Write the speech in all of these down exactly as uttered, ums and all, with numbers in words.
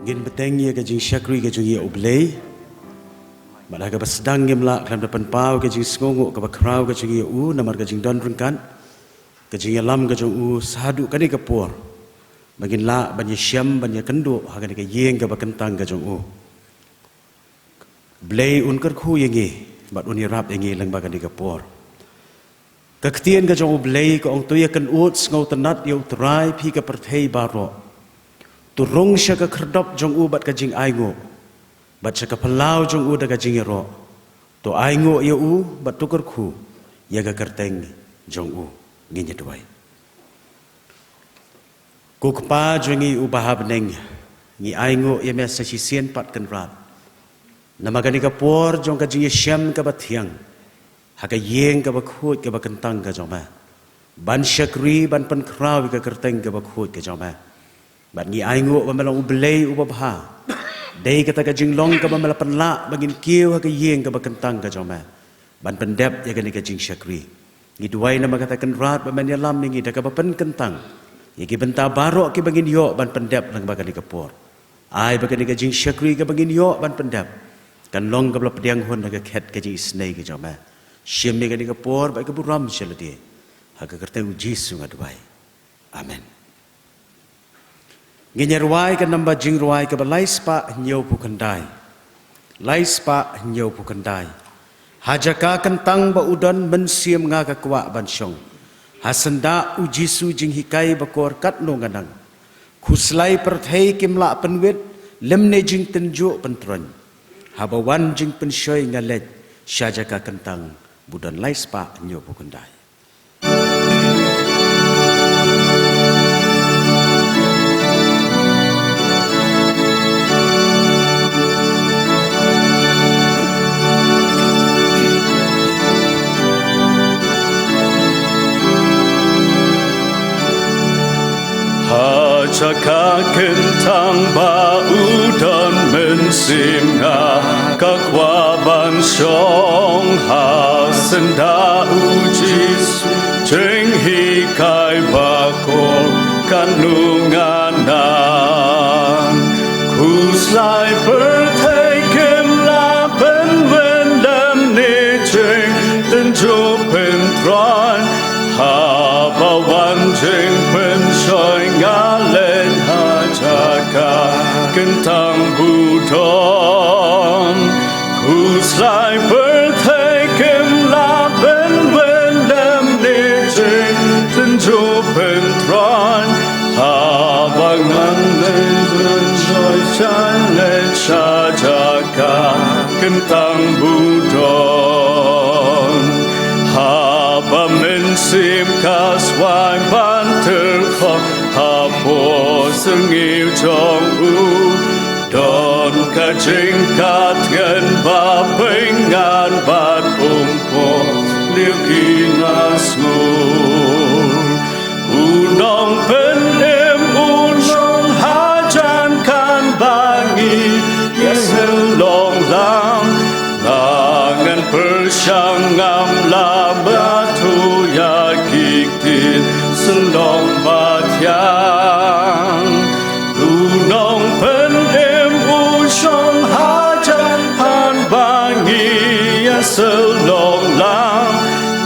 Ngin bteng ïa ka jingshakri ka jong ngi ïa U Blei. Bad ha kaba sdang ngim lah khlem da pynpaw ka jingsngewnguh kaba khraw ka jong ngi ïa u namar ka jingdon ryngkat, ka jingïalam ka jong u shaduh kane ka por, ba ngin lah ban ïashem ban ïakynduh ha kane ka ïing kaba kyntang ka jong u. Blei un kyrkhu ïa ngi bad un ïarap ïa ngi lyngba kane ka por. Ka ktien ka jong U Blei ka ong, to ïakynduh sngewtynnad ïa U Trai phi ka pyrthei baroh. To rung sha ka khyrdop jong u bad ka jingainguh, bad sha ka phyllaw jong u da ka jingïaroh. To ainguh ïa u bad to kyrkhu ïa ka kyrteng jong u. Ngin ïa duwai. Ko Kpa jong ngi uba ha bneng, ngi ainguh ïa me sa shisien pat Kynrad. Namar kane ka por jong ka jingïashem kaba thiang ha ka ïing kaba khuid kaba kyntang ka jong me, ban shakri ban pynkhraw ïa ka kyrteng kaba khuid ka jong me. Bad ngi ainguh ba me long U Blei uba bha. Dei kata ka jinglong kaba me la pynlah ba ngin kiew ha ka ïing kaba kyntang ka jong me ban pyndep ïa kane ka jingshakri. Ngi duwai namar kata Kynrad ba men ïalam ïa ngi da kaba pynkyntang ïa ki bynta baroh kiba ngin ïoh ban pyndep lyngba kane ka por. Ai ba kane ka jingshakri kaba ngin ïoh ban pyndep kan long kaba la pdiang hun ha ka khet ka jingisynei ka jong me. Shim ïa kane ka por bad ka burom sha lade. Ha ka kyrteng U Jisu nga duwai. Amen. Ngin ïa rwai ka namba jingrwai kaba lai spah hynñiew phew khyndai. Lai spah hynñiew phew khyndai. Ha jaka kyntang ba u don mynsiem nga ka kwah ban shong. Ha syndah U Jisu jinghikai ba kor katno nga nang. Khuslai pyrthei kim lah pynwit, lymne jingtynjuh pyntroiñ. Haba wan jingpynshoi nga leit sha jaka kyntang ba u don lai spah hynñiew phew khyndai. Ha jaka kyntang ba u don mynsiem nga ka kwah ban shong, ha syndah U Jisu jinghikai ba kor katno nga nang. Khuslai pyrthei kim lah pynwit, lymne jingtynjuh pyntroiñ. Haba wan jingpynshoi nga leit ha jaka kyntang ba u don. Khuslai pyrthei kim lah pynwit, lymne jingtynjuh pyntroiñ. Haba ngan leit pynshoi, sha leit sha jaka kyntang ba u don. Haba mynsiem ka swai ban tyrkhong hapoh sngi jong u, don ka jingkatngeit ba pyngan bad um poi lei ki na sngur. U nongpynim u nonghajan kan ba ngi ïa sylloh lang. La ngan pyrshang ngam lah ban ïathuh ïa ki ktien sylloh ba thiang. U nongpynim u shong hajan kan ba ngi ïa sylloh lang.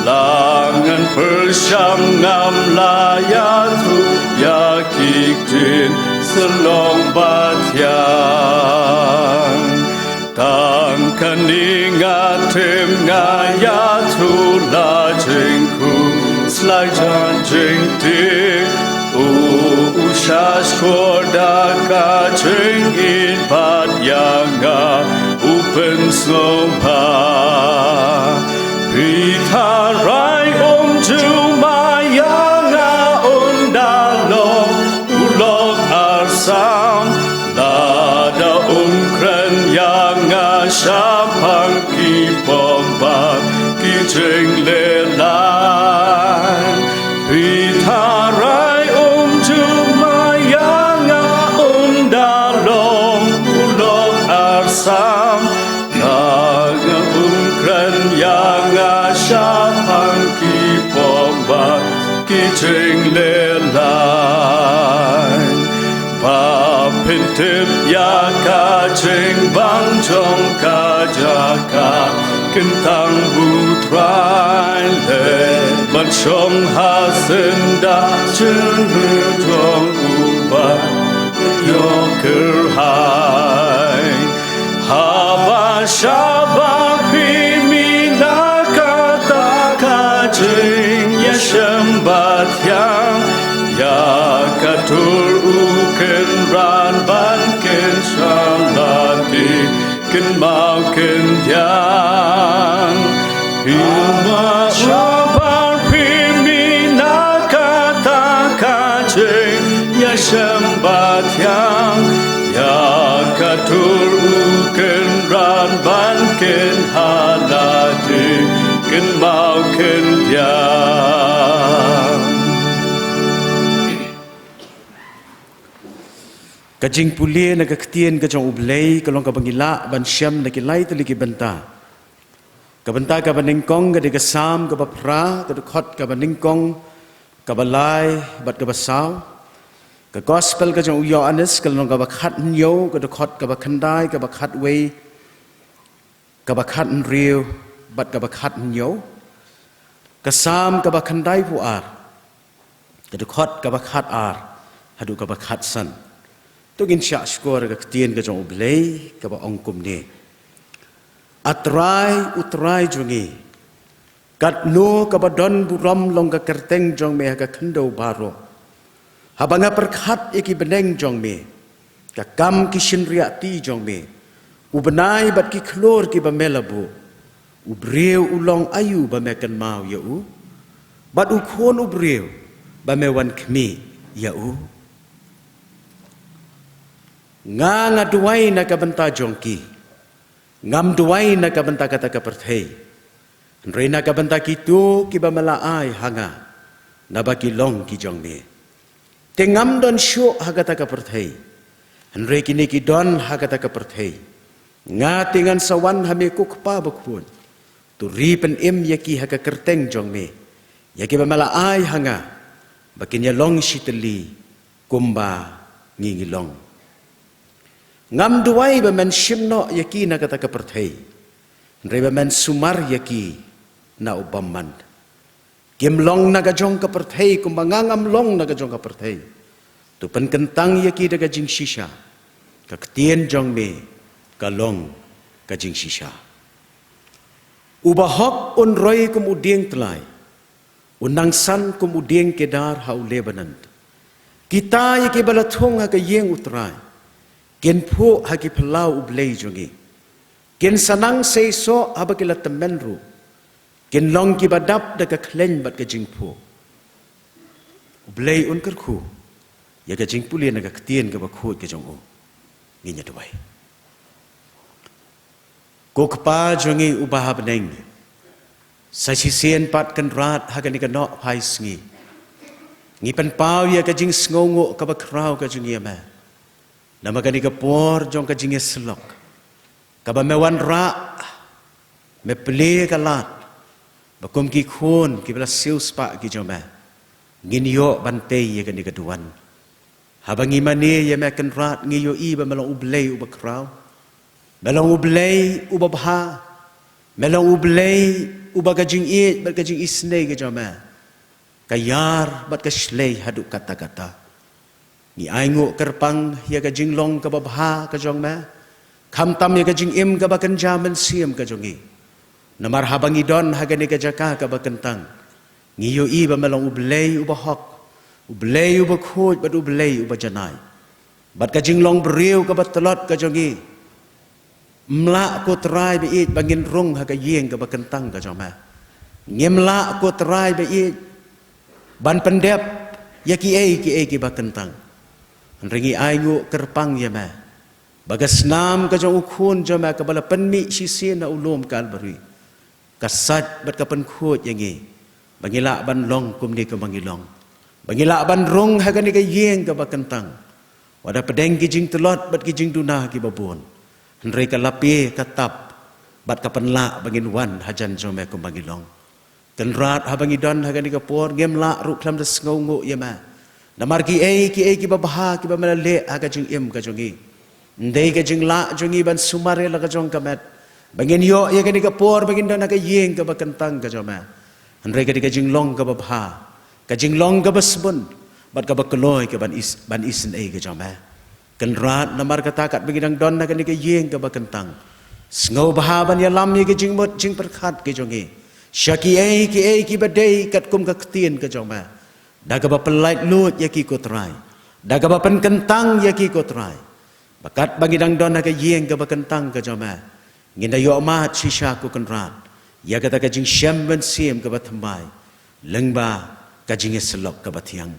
La ngan pyrshang ngam lah ïathuh ïa ki ktien sylloh ba thiang. Tang kane nga tip nga ïathuh la jingkhuslai jan jingtip. U, u sngewsih da ka jingïeit bad ïa nga u pynsngewbha. Phi tharai um ju maya ïa nga, un da long u lok arsam. Lada um kren ïa nga shaphang ki pop bad ki jingleh lain. Phi tharai um ju maya ïa nga, un da long u lok arsam. Lada um kren ïa nga shaphang ki pop bad ki jingleh lain. Ba Tip ïa ka jingbang jong ka jaka, kyntang U Trai leh ban shong ha syndah jingmut jong uba ïoh kyrhai. Haba shabar phi mynta kata ka jingïashem bathiang, ïa ka dur u kynran ban kynsha lade, kynmaw kyndiang. Haba shabar phi mynta kata ka jingïashem bathiang, ïa ka dur u kynran ban kynha lade, kynmaw kyndiang. Ka jingpule na ka ktien ka jong U Blei ka long kaba ngi lah ban shem na ki lai tylli ki bynta. Ka bynta kaba nyngkong ka dei ka Salm kaba phra, ka dkhot kaba nyngkong, kaba lai bad kaba saw. Ka Gospel ka jong u Ïoannis ka lynnong kaba khathynñiew, ka dkhot kaba khyndai, kaba khatwei, kaba khathynriew bad kaba khathynñiew. Ka Salm kaba khyndaiphew ar, ka dkhot kaba khatar haduh kaba khatsan. To ngin shah shkor ka ktien ka jong U Blei kaba ong kumne: A Trai, U Trai jong ngi, katno kaba don burom long ka kyrteng jong me ha ka khyndew baroh. Haba nga pyrkhat ïa ki bneng jong me, ka kam ki shynriahti jong me, u bnai bad ki khlur kiba me la buh, u briew u long aïu ba me kynmaw ïa u, bad u khun u briew ba me wan khmih ïa u? Nga, nga duwai na ka bynta jong ki, ngam duwai na ka bynta kata ka pyrthei, hynrei na ka bynta kito kiba me la ai ha nga, naba ki long ki jong me. Te ngam don shuh ha kata ka pyrthei, hynrei kine ki don ha kata ka pyrthei. Nga te ngan sa wan ha me, ko Kpa bakhuid, to ri pynim ïa ki ha ka kyrteng jong me, ïa kiba me la ai ha nga, ba kin ïalong shitylli kumba ngi ngi long. Ngam duwai ba men shim noh ïa ki na kata ka pyrthei, hynrei ba men sumar ïa ki na u bymman. Kim long na ka jong ka pyrthei kumba nga ngam long na ka jong ka pyrthei. To pynkyntang ïa ki da ka jingshisha. Ka ktien jong me ka long ka jingshisha. U bahok un roi kum u dieng tlai, un nang san kum u dieng kedar ha u Lebanon. Kita ïa kiba la thung ha ka ïing U Trai kin phuh ha ki phyllaw U Blei jong ngi. Kin sa nang seisoh haba ki la tymmen ruh. Kin long kiba dap da ka khleiñ bad ka jingphuh. U Blei un kyrkhu ïa ka jingpule na ka ktien kaba khuid ka jong u. Ngin ïa duwai. Ko Kpa jong ngi uba ha bneng, sa shisien pat Kynrad ha kane ka nohphai sngi, ngi pynpaw ïa ka jingsngewnguh kaba khraw ka jong ngi ïa me namar kane ka por jong ka jingïasyllok, kaba me wanrah, me plie ka lad, ba kum ki khun kiba la siewspah ki jong me, ngin ïoh ban tei ïa kane ka duwan. Haba ngi mane ïa me Kynrad, ngi ïohi ba me long U Blei uba khraw, me long U Blei uba bha, me long U Blei uba ka jingïeit bad ka jingisynei ka jong me ka ïar bad ka shlei haduh katta katta. Ngi ainguh kyrpang ïa ka jinglong kaba bha ka jong me, khamtam ïa ka jingim kaba kynja mynsiem ka jong ngi. Namar haba ngi don ha kane ka jaka kaba kyntang, ngi ïohi ba me long U Blei uba hok, U Blei uba khuid bad U Blei uba janai. Bad ka jinglong briew kaba tlot ka jong ngi, ym lah ko Trai ba ïeit ba ngin rung ha ka ïing kaba kyntang ka jong me. Ngim lah ko Trai ba ïeit ban pyndep ïa kiei kiei kiba kyntang. Hynrei ngi ainguh kyrpang ïa me ba ka snam ka jong u Khun jong me kaba la pynmih shisien ha u lum Kalbari, ka sait bad ka pynkhuid ïa ngi ba ngi lah ban long kumne kumba ngi long, ba ngi lah ban rung ha kane ka ïing kaba kyntang. Wat la pdeng ki jingtlot bad ki jingduna kiba bun, hynrei ka la plie ka tap bad ka pynlah ba ngin wan hajan jong me kumba ngi long. Kynrad, haba ngi don ha kane ka por, ngim lah ruh khlem da sngewnguh ïa me. Namar kiei kiei kiba bha kiba me la leh ha ka jingim ka jong ngi, ym dei ka jinglah jong ngi ban sumar ïa la ka jong ka met ba ngin ïoh ïa kane ka por ba ngin don ha ka ïing kaba kyntang ka jong me. Hynrei ka dei ka jinglong kaba bha, ka jinglong kaba sbun bad kaba kloi ka ban is, ban isynei ka jong me. Kynrad, namar kata katba ngi dang don ha kane ka ïing kaba kyntang, sngewbha ban ïalam ïa ka jingmut jingpyrkhat ka jong ngi sha kiei kiei kiba dei katkum ka ktien ka jong me, da kaba pynlaitluid ïa ki, ko Trai, da kaba pynkyntang ïa ki, ko Trai, ba katba ngi dang don ha ka ïing kaba kyntang ka jong me, ngin da ïohmad shisha, ko Kynrad, ïa kata ka jingshem mynsiem kaba thymmai lyngba ka jingïasyllok kaba thiang.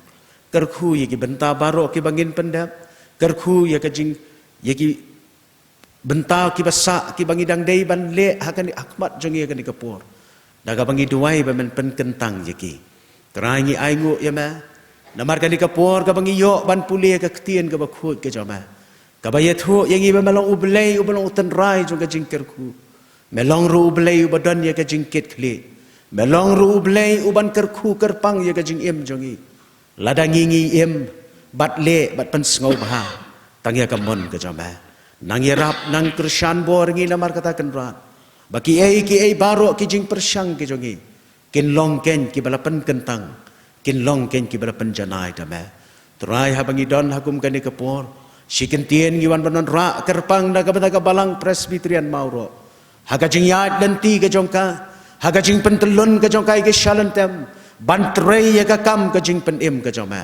Kyrkhu ïa ki bynta baroh kiba ngin pyndep, kyrkhu ïa ka jing, ïa ki bynta kiba sah kiba ngi dang dei ban leh ha kane, ha khmat jong ngi ha kane ka por, da kaba ngi duwai ba men pynkyntang ïa ki. Trai, ngi ainguh ïa me namar kane ka por kaba ngi ïoh ban pule ka ktien kaba khuid ka jong me, kaba ïathuh ïa ngi ba me long U Blei uba long U Tynrai jong ka jingkyrkhu. Me long ruh U Blei uba don ïa ka jingkitkhlieh. Me long ruh U Blei uban kyrkhu kyrpang ïa ka jingim jong ngi. Lada ngi, ngi im bad leh bad pynsngewbha tang ïa ka mon ka jong me, nang ïarap, nang kyrshan bor ïa ngi namar kata, Kynrad, ba kiei kiei baroh ki jingpyrshang ki jong ngi kin long keiñ kiba la pynkyntang, kin long keiñ kiba la pynjanai da me. Trai, haba ngi don ha kum kane ka por, shi kyntien ngi wan ban wanrah kyrpang na ka bynta ka Balang Presbyterian Mawroh, ha ka jingïaid lynti ka jong ka, ha ka jingpyntyllun ka jong ka ïa ki shalynter ban trei ïa ka kam ka jingpynim ka jong me.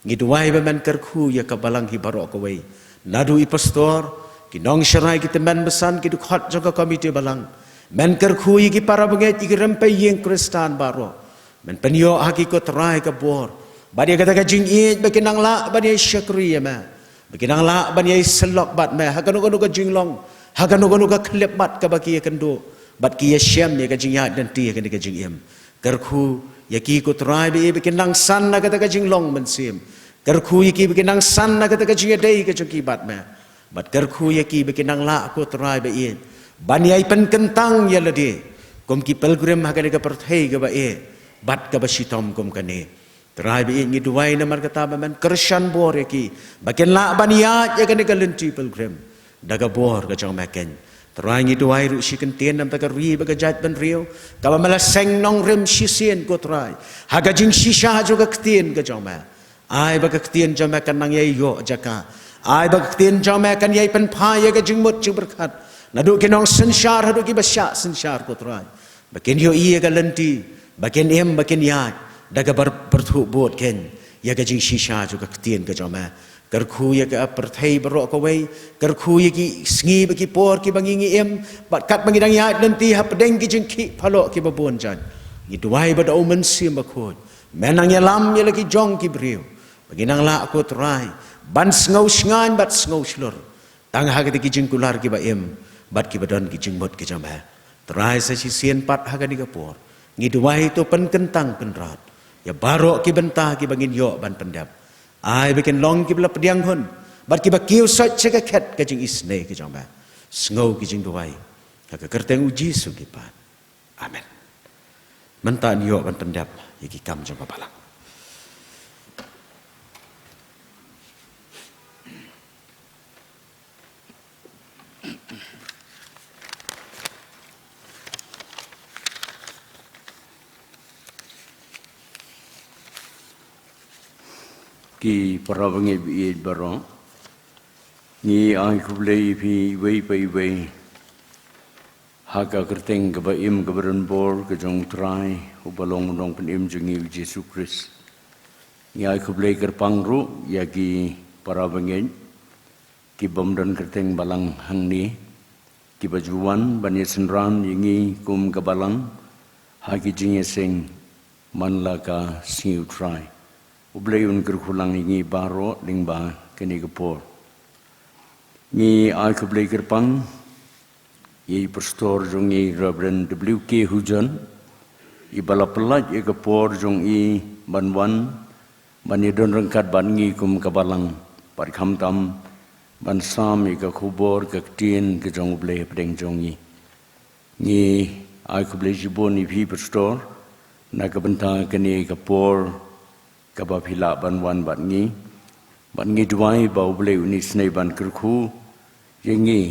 Ngi duwai ba men kyrkhu ïa ka balang hi baroh kawei, naduh i pastor, ki nongsharai, ki tymmen basan, ki dkhot jong ka komiti balang. Men kyrkhu ïa ki para bangeit, ïa ki rympei ïing Khristan baroh. Men pynïoh ha ki, ko Trai, ka bor bad ïa kata ka jingïeit ba kin nang lah ban ïai shakri ïa me, ba kin nang lah ban ïai syllok bad me ha kano kano ka jinglong, ha kano kano ka khyllipmat kaba ki ïakynduh bad ki ïashem ïa ka jingïaid lynti ha kane ka jingim. Kyrkhu ïa ki, ko Trai, ba ïeit ba kin nang san na kata ka jinglong mynsiem. Kyrkhu ïa ki ba kin nang san na kata ka jingïadei ka jong ki bad me. Bad kyrkhu ïa ki ba kin nang lah, ko Trai ba ïeit, ban ïai pynkyntang ïa lade kum ki pilgrim ha kane ka pyrthei kaba ïeit bad kaba shitom kum kane. Trai ba ïeit, ngi duwai namar kata ba men kyrshan bor ïa ki ba kin lah ban ïaid ïa kane ka lynti pilgrim da ka bor ka jong me keiñ. Trai, ngi duwai ruh shi kyntien namar ka ri bad ka jaitbynriew kaba me la seng nongrim shisien, ko Trai, ha ka jingshisha jong ka ktien ka jong me. Ai ba ka ktien jong me kan nang ïai ïoh jaka. Ai ba ka ktien jong me kan ïai pynphai ïa ka jingmut jingpyrkhat naduh ki nongsynshar haduh kiba shah synshar, ko Trai, ba kin ïohi ïa ka lynti, ba kin im, ba kin ïaid da kaba pyrthuh bud keiñ ïa ka jingshisha jong ka ktien ka jong me. Kyrkhu ïa ka pyrthei baroh kawei, kyrkhu ïa ki sngi bad ki por kiba ngi, ngi im bad katba ngi dang ïaid lynti hapdeng ki jingkhih phalok kiba bun jait. Ngi duwai ba da U Mynsiem Bakhuid men nang ïalam ïa la ki jong ki briew ba kin nang lah, ko Trai, ban sngew shngaiñ bad sngew shlur tang ha kata ki jingkular kiba im bad kiba don ki jingmut ki jong me. Trai, sa shisien pat ha kane ka por, ngi duwai to pynkyntang, Kynrad, ïa baroh ki bynta kiba ngin ïoh ban pyndep. Ai ba kin long kiba la pdiang hun bad kiba kiew sait sha ka khet ka jingisynei ka jong me. Sngew ki jingduwai ha ka kyrteng U Jisu ngi pan. Amen. Mynta ngin ïoh ban pyndep ïa ki kam jong ka balang. Ki para bangeit ba ïeit baroh, ngi ai khublei ïa phi iwei pa iwei ha ka kyrteng kaba im kaba donbor ka jong U Trai uba long U Nongpynim jong ngi U Jisu Khrist. Ngi ai khublei kyrpang ruh ïa ki para bangeit ki bym don kyrteng balang hangne, kiba ju wan ban ïasynran ïa ngi kum ka balang ha ki jingïaseng man la ka sngi U Trai. U Blei un kyrkhu lang ïa ngi baroh lyngba kane ka por. Ngi ai khublei kyrpang ïa i pastor jong ngi, Reverend W K Hujon, iba la pyllait ïa ka por jong i ban wan ban ïadon ryngkat bad ngi kum ka balang bad khamtam ban sam ïa ka khubor ka ktien ka jong U Blei hapdeng jong ngi. Ngi ai khublei shibun ïa phi pastor na ka bynta kane ka por kaba phi lah ban wan bad ngi. Bad ngi duwai ba U Blei un isynei ban kyrkhu ïa ngi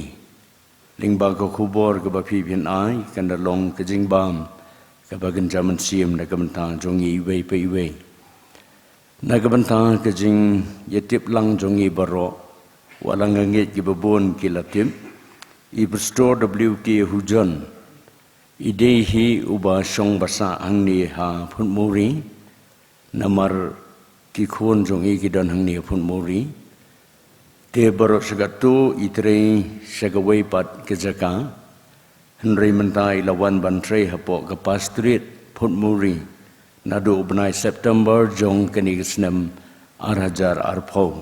lyngba ka khubor kaba phi phin ai, kan da long ka jingbam kaba kynja mynsiem na ka bynta jong ngi iwei pa iwei. Na ka bynta ka jingïatip lang jong ngi baroh, wat la nga ngeit kiba bun ki la tip, i Pastor W K Hujon i dei hi uba shong basa hangne ha Phutmuri, namar ki khun jong i ki don hangne ha Phutmuri. Te baroh shi katto i trei sha kawei pat ka jaka, hynrei mynta i la wan ban trei hapoh ka Pastorate Phutmuri naduh u bnai September jong kane ka snem ar hajar arphew.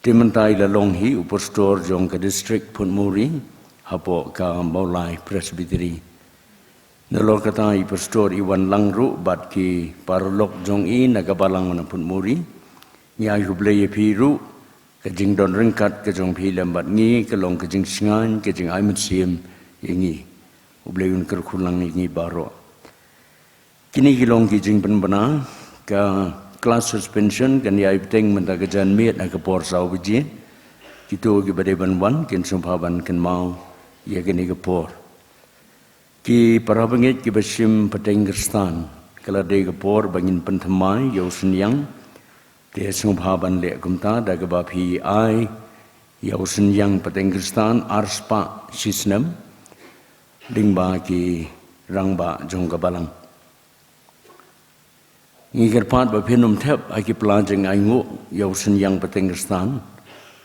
Te mynta i la long hi u pastor jong ka district Phutmuri hapoh ka Mawlai Presbytery. Nalor kata i pastor i wan lang ruh bad ki paralok jong i na ka balang na Phutmuri. Ngi ai khublei ïa phi ruh, ka jingdon ryngkat ka jong phi lem bad ngi ka long ka jingshngaiñ, ka jingai mynsiem ïa ngi. U Blei un kyrkhu lang ïa ngi baroh. Kine ki long ki jingpynbna. Ka class suspension kan ïai bteng mynta ka janmiet ha ka por saw baje. Kito kiba dei ban wan kin sngewbha ban kynmaw ïa kane ka por. Ki para bangeit kiba shim pateng Khristan, ka la dei ka por ba ngin pynthymmai ïa u synñiang. Te sngewbha ban leh kumta da kaba phi ai ïa u synñiang pateng Khristan ar spah shi snem lyngba ki rangbah jong ka balang. Ngi kyrpad ba phin ym thep ha ki pla jingainguh ïa u synñiang pateng Khristan,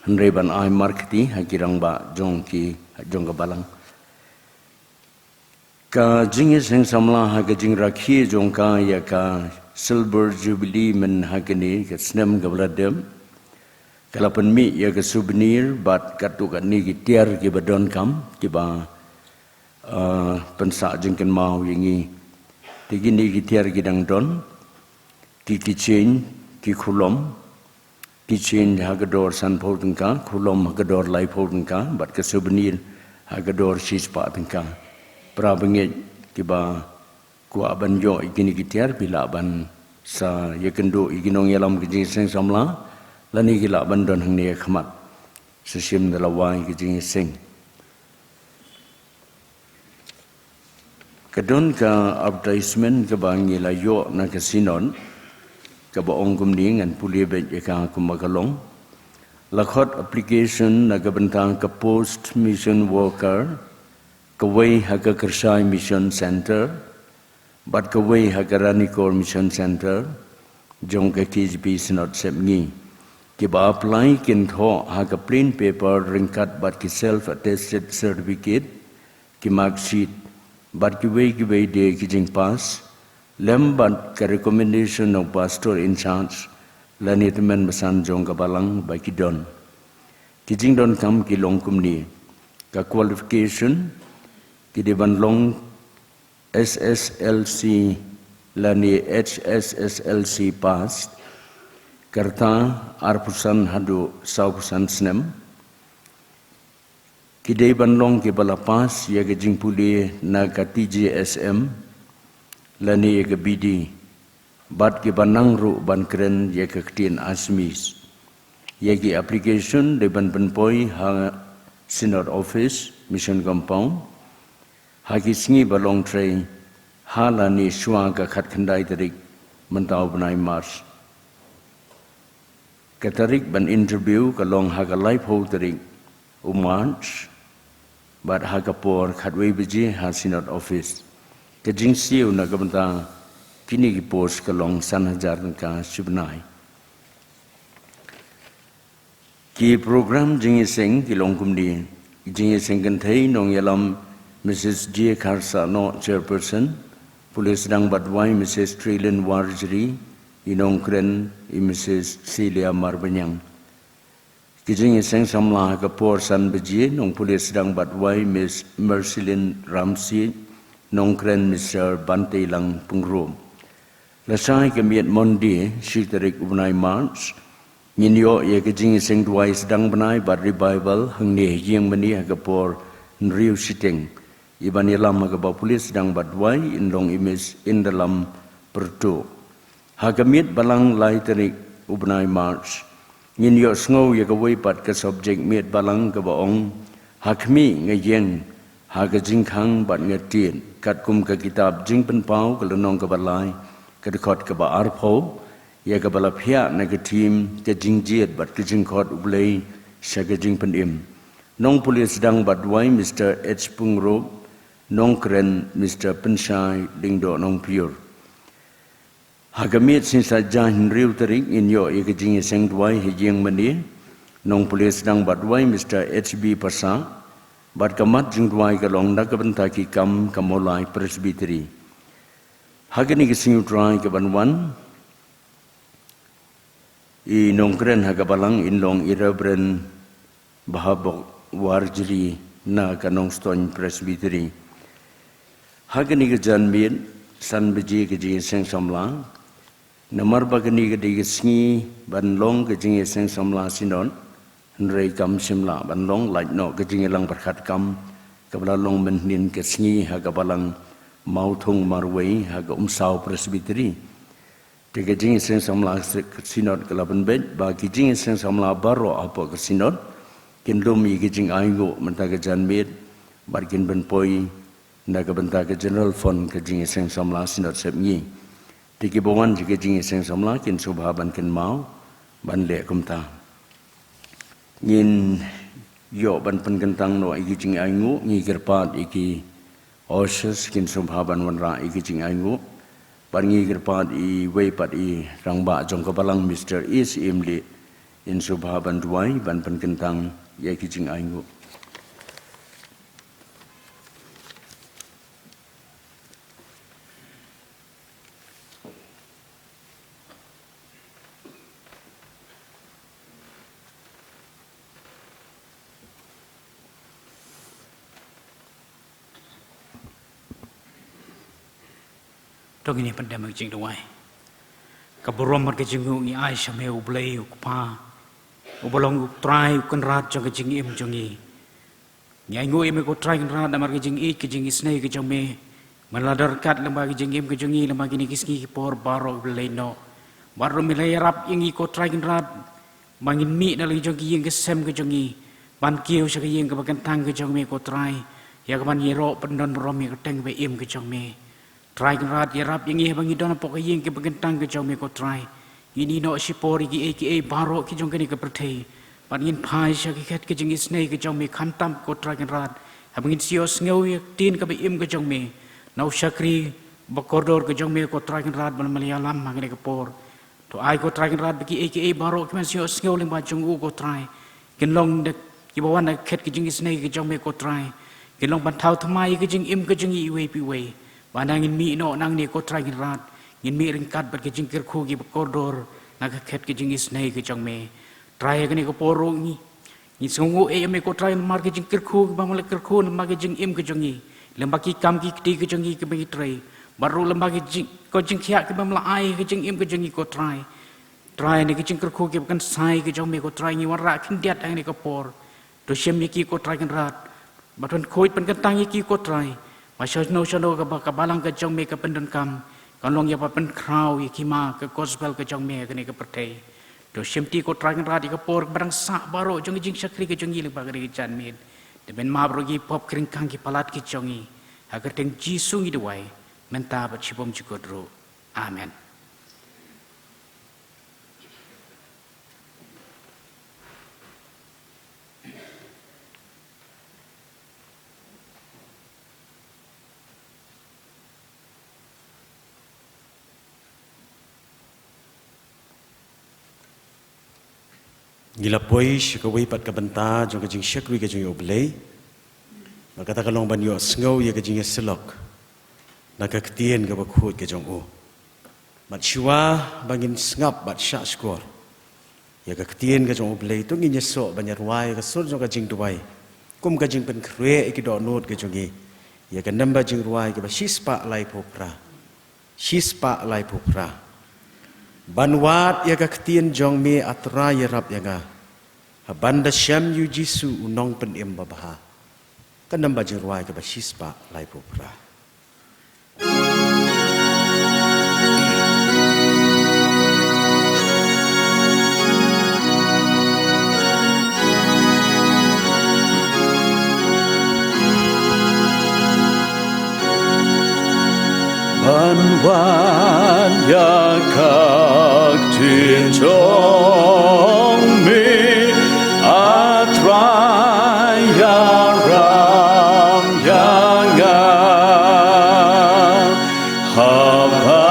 hynrei ban ai markti ha ki rangbah jong ki, jong ka balang. Ka jingïaseng samla ha ka jingrakhe jong ka ïa ka Silver Jubilee mynha kane ka snem kaba la dep, ka la pynmih ïa ka souvenir bad katto katne ki tiar kiba donkam kiba, ah, pynsah jingkynmaw ïa ngi. Te kine ki tiar ki dang don, ki keychain, ki khulom, keychain ha ka dor sanphew tyngka, khulom ha ka dor laiphew tyngka, bad ka souvenir ha ka dor shispah tyngka. Para bangeit kiba kwah ban ïoh ïa kine ki tiar, phi lah ban sa ïakynduh ïa ki nongïalam ka jingïaseng samla, lane ki lah ban don hangne ha khmat. Sa shim da lawei ka jingïaseng. Ka don ka advertisement kaba ngi la ïoh na ka Synod, kaba ong kumne, ngan pule beit ïa ka kumba ka long. La khot application na ka bynta ka post mission worker, kawei ha ka Kyrshai Mission Center bad kawei ha ka Ranikor Mission Center jong ka K J P Synod Sepngi. Kiba apply kin thoh ha ka plain paper ryngkat bad ki self attested certificate, ki mark sheet bad kiwei kiwei de ki jingpass, lem bad ka recommendation of pastor in charge lane tymmen basan jong ka balang ba ki don. Ki jingdonkam ki long kumne: ka qualification, ki dei ban long S S L C lane H S S L C pass, ka rta arphew san haduh sawphew san snem. Ki dei ban long kiba la pass ïa ka jingpule na ka T J S M lane ïa ka B D, bad kiba nang ruh ban kren ïa ka ktien Assamese. Ïa ki application dei ban pynpoi ha Synod Office, Mission Compound, ha ki sngi ba long trei, ha lane shuwa ka khatkhyndai tarik mynta u bnai March. Ka tarik ban interview ka long ha ka laiphew tarik u March, bad ha ka por khatwei baje ha Synod Office. Ka jingsiew na ka bynta kine ki post ka long san hajar tyngka shi bnai. Ki program jingïaseng ki long kumne: jingïaseng kynthei, nongïalam Missus J Kharsahnoh, Chairperson, pule sdang bad duwai Missus Trilin Warjri, i nongkren i Missus Celia Marbaniang. Ki jingïaseng samla ha ka por san baje, nongpule sdang bad duwai Miss Mercilyn Ramsey, nongkren Mister Banteilang Pyngrope. Lashai ka miet Monday, shi tarik u bnai March, ngin ïoh ïa ka jingïaseng duwai sdang bnai bad revival hangne ha ïing mane ha ka por hynriew shiteng. I ban ïalam ha kaba pule sdang bad duwai in long i Miss Indalam Pyrtuh. Ha ka miet balang lai tarik u bnai March, ngin ïohsngew ïa kawei pat ka subject miet balang kaba ong, Ha khmih nga ïeng ha ka jingkhang bad nga tied, katkum ka kitab Jingpynpaw ka lynnong kaba lai, ka dkhot kaba arphew, ïa kaba la phiah na ka theme Ka jingjied bad ka jingkhot U Blei sha ka jingpynim. Nongpule sdang bad duwai, Mister H Pyngrope. Nongkren, Mister Pynshai Lyngdoh Nongpyiur. Ha ka miet Sngi Saitjaiñ hynriew tarik ngin ïoh ïa ka jingïaseng duwai ha ïing mane. Nongpule sdang bad duwai, Mister H B Passah. Bad ka mat jingduwai ka long na ka bynta ki kam ka Mawlai Presbytery. Ha kane ka Sngi U Trai kaban wan, i nongkren ha ka balang in long i Reverend Bahabok Warjri na ka Nongstoiñ Presbytery. Ha kane ka janmiet san baje ka jingïaseng samla. Namar ba kane ka dei ka sngi ban long ka jingïaseng samla Synod, hynrei kam shym lah ban long lait noh ka jingïalang pyrkhat kam kaba la long mynhynnin ka sngi ha ka balang Mawthung Marwei ha ka Umsaw Presbytery. Te ka jingïaseng samla Synod ka la pynbeit ba ki jingïaseng samla baroh hapoh ka Synod kin lum ïa ki jingainguh mynta ka janmiet bad kin pynpoi na ka bynta ka General Fund ka jingïaseng samla Synod Sepngi. Te kiba wan sha ka jingïaseng samla kin sngewbha ban kynmaw ban leh kumta. Ngin ïoh ban pynkyntang noh ïa ki jingainguh, ngi kyrpad ïa ki ushers kin sngewbha ban wanrah ïa ki jingainguh. Bad ngi kyrpad iwei pat i rangbah jong ka balang, Mister S M Lee, in sngewbha ban duwai ban pynkyntang ïa ki jingainguh. To ngin ïa pyndem ha ka jingduwai. Ka burom bad ka jingnguh ngi ai sha me U Blei U Kpa, uba long U Trai U Kynrad jong ka jingim jong ngi. Ngi ainguh ïa me ko Trai Kynrad namar ka jingïeit ka jingisynei ka jong me. Me la don ryngkat lyngba ka jingim ka jong ngi lyngba kine ki sngi ki por baroh kiba la leit noh. Baroh me la ïarap ïa ngi ko Trai Kynrad ba ngin mih na la ki jong ki ïing ki sem ka jong ngi ban kiew sha ka ïing kaba kyntang ka jong me ko Trai, ïa kaban ïaroh pyndon burom ïa ka kyrteng ba im ka jong me. Trai Kynrad, ïarap ïa ngi haba ngi don hapoh ka ïing kaba kyntang ka jong me ko Trai. Ngin ïehnoh shipor ïa kiei kiei baroh ki jong kane ka pyrthei. Bad ngin phai sha ka khet ka jingisynei ka jong me khamtam ko Trai Kynrad, haba ngin sa ïohsngew ïa ka ktien kaba im ka jong me na u shakri ba kordor ka jong me ko Trai Kynrad, ba me la ïalam ha kane ka por. To ai ko Trai Kynrad ba kiei kiei baroh kiban sa ïohsngew lyngba jong u ko Trai, kin long da kiba wan na ka khet ka jingisynei ka jong me ko Trai, kin long ban thaw thymmai ïa ka jingim ka jong ngi iwei pa iwei. Ba haba ngin mih noh nangne ko Trai Kynrad, ngin mih ryngkat bad ka jingkyrkhu kaba kordor na ka khet ka jingisynei ka jong me. Trai, ha kane ka por ruh ngi, ngi sngewnguh ïa me ko Trai namar ka jingkyrkhu kaba me la kyrkhu lyngba ka jingim ka jong ngi, lyngba ki kam ki kti ka jong ngi kiba ngi trei, bad ruh lyngba ka jing, ka jingkhiah kaba me la ai ha ka jingim ka jong ngi ko Trai. Trai, na ka jingkyrkhu kaba kynsai ka jong me ko Trai, ngi wanrah khyndiat ha kane ka por. To shim ïa ki ko Trai Kynrad, bad pynkhuid pynkyntang ïa ki ko Trai, ba shano shano kaba ka balang ka jong me ka pyndonkam, kan long ïa ba pynkhraw ïa ka hima ka gospel ka jong me ha kane ka pyrthei. To shim te ko Trai Kynrad ïa ka por kaba dang sah baroh jong ka jingshakri ka jong ngi lyngba kane ka janmiet. To men map ruh ïa ki pop ki ryngkang ki palat ki jong ngi. Ha ka kyrteng Jisu ngi duwai, mynta bad shibun jukut ruh. Amen. Ngi la poi sha kawei pat ka bynta jong ka jingshakri ka jong U Blei. Bad kata ka long ban ïohsngew ïa ka jingïasyllok na ka ktien kaba khuid ka jong u. Bad shuwa ba ngin sngap bad shahshkor ïa ka ktien ka jong U Blei, to ngin ïasoh ban ïa rwai ïa ka sur jong ka jingduwai kum ka jingpynkhreh ïa ki dohnud ka jong ngi, ïa ka namba jingrwai kaba shispah laiphew phra. Shispah laiphew phra. Ban wad ïa ka ktien jong me, A Trai, ïarap ïa nga, ha ban da shem ïa u Jisu u Nongpynim babha. Ka namba jingrwai kaba shispah laiphew phra. Wan ïa ka ktien jong me, A Trai, ïalam ïa nga. Haba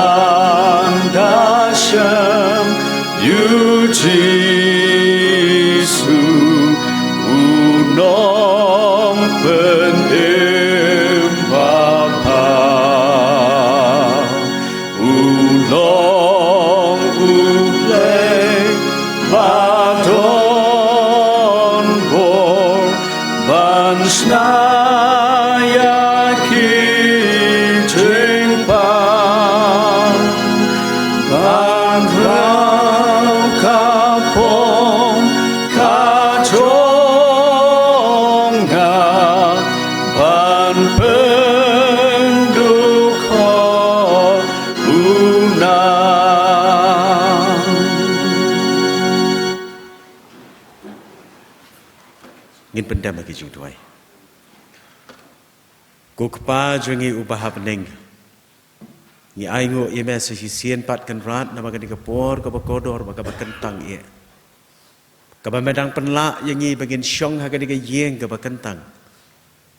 nga da shem ïa u Jisu, u Nongpynim babha, u long U Blei ba don bor ban shna ïa ki jingpang, ban khraw ka phong ka jong nga, ban pyndukor u nang. Ngin pyndem ha ki jingduwai. Ko Kpa jong ngi uba ha bneng, ngi ainguh ïa me sa shisien pat Kynrad namar kane ka por kaba kordor bad kaba kyntang eh, kaba me dang pynlah ïa ngi ba ngin shong ha kane ka ïing kaba kyntang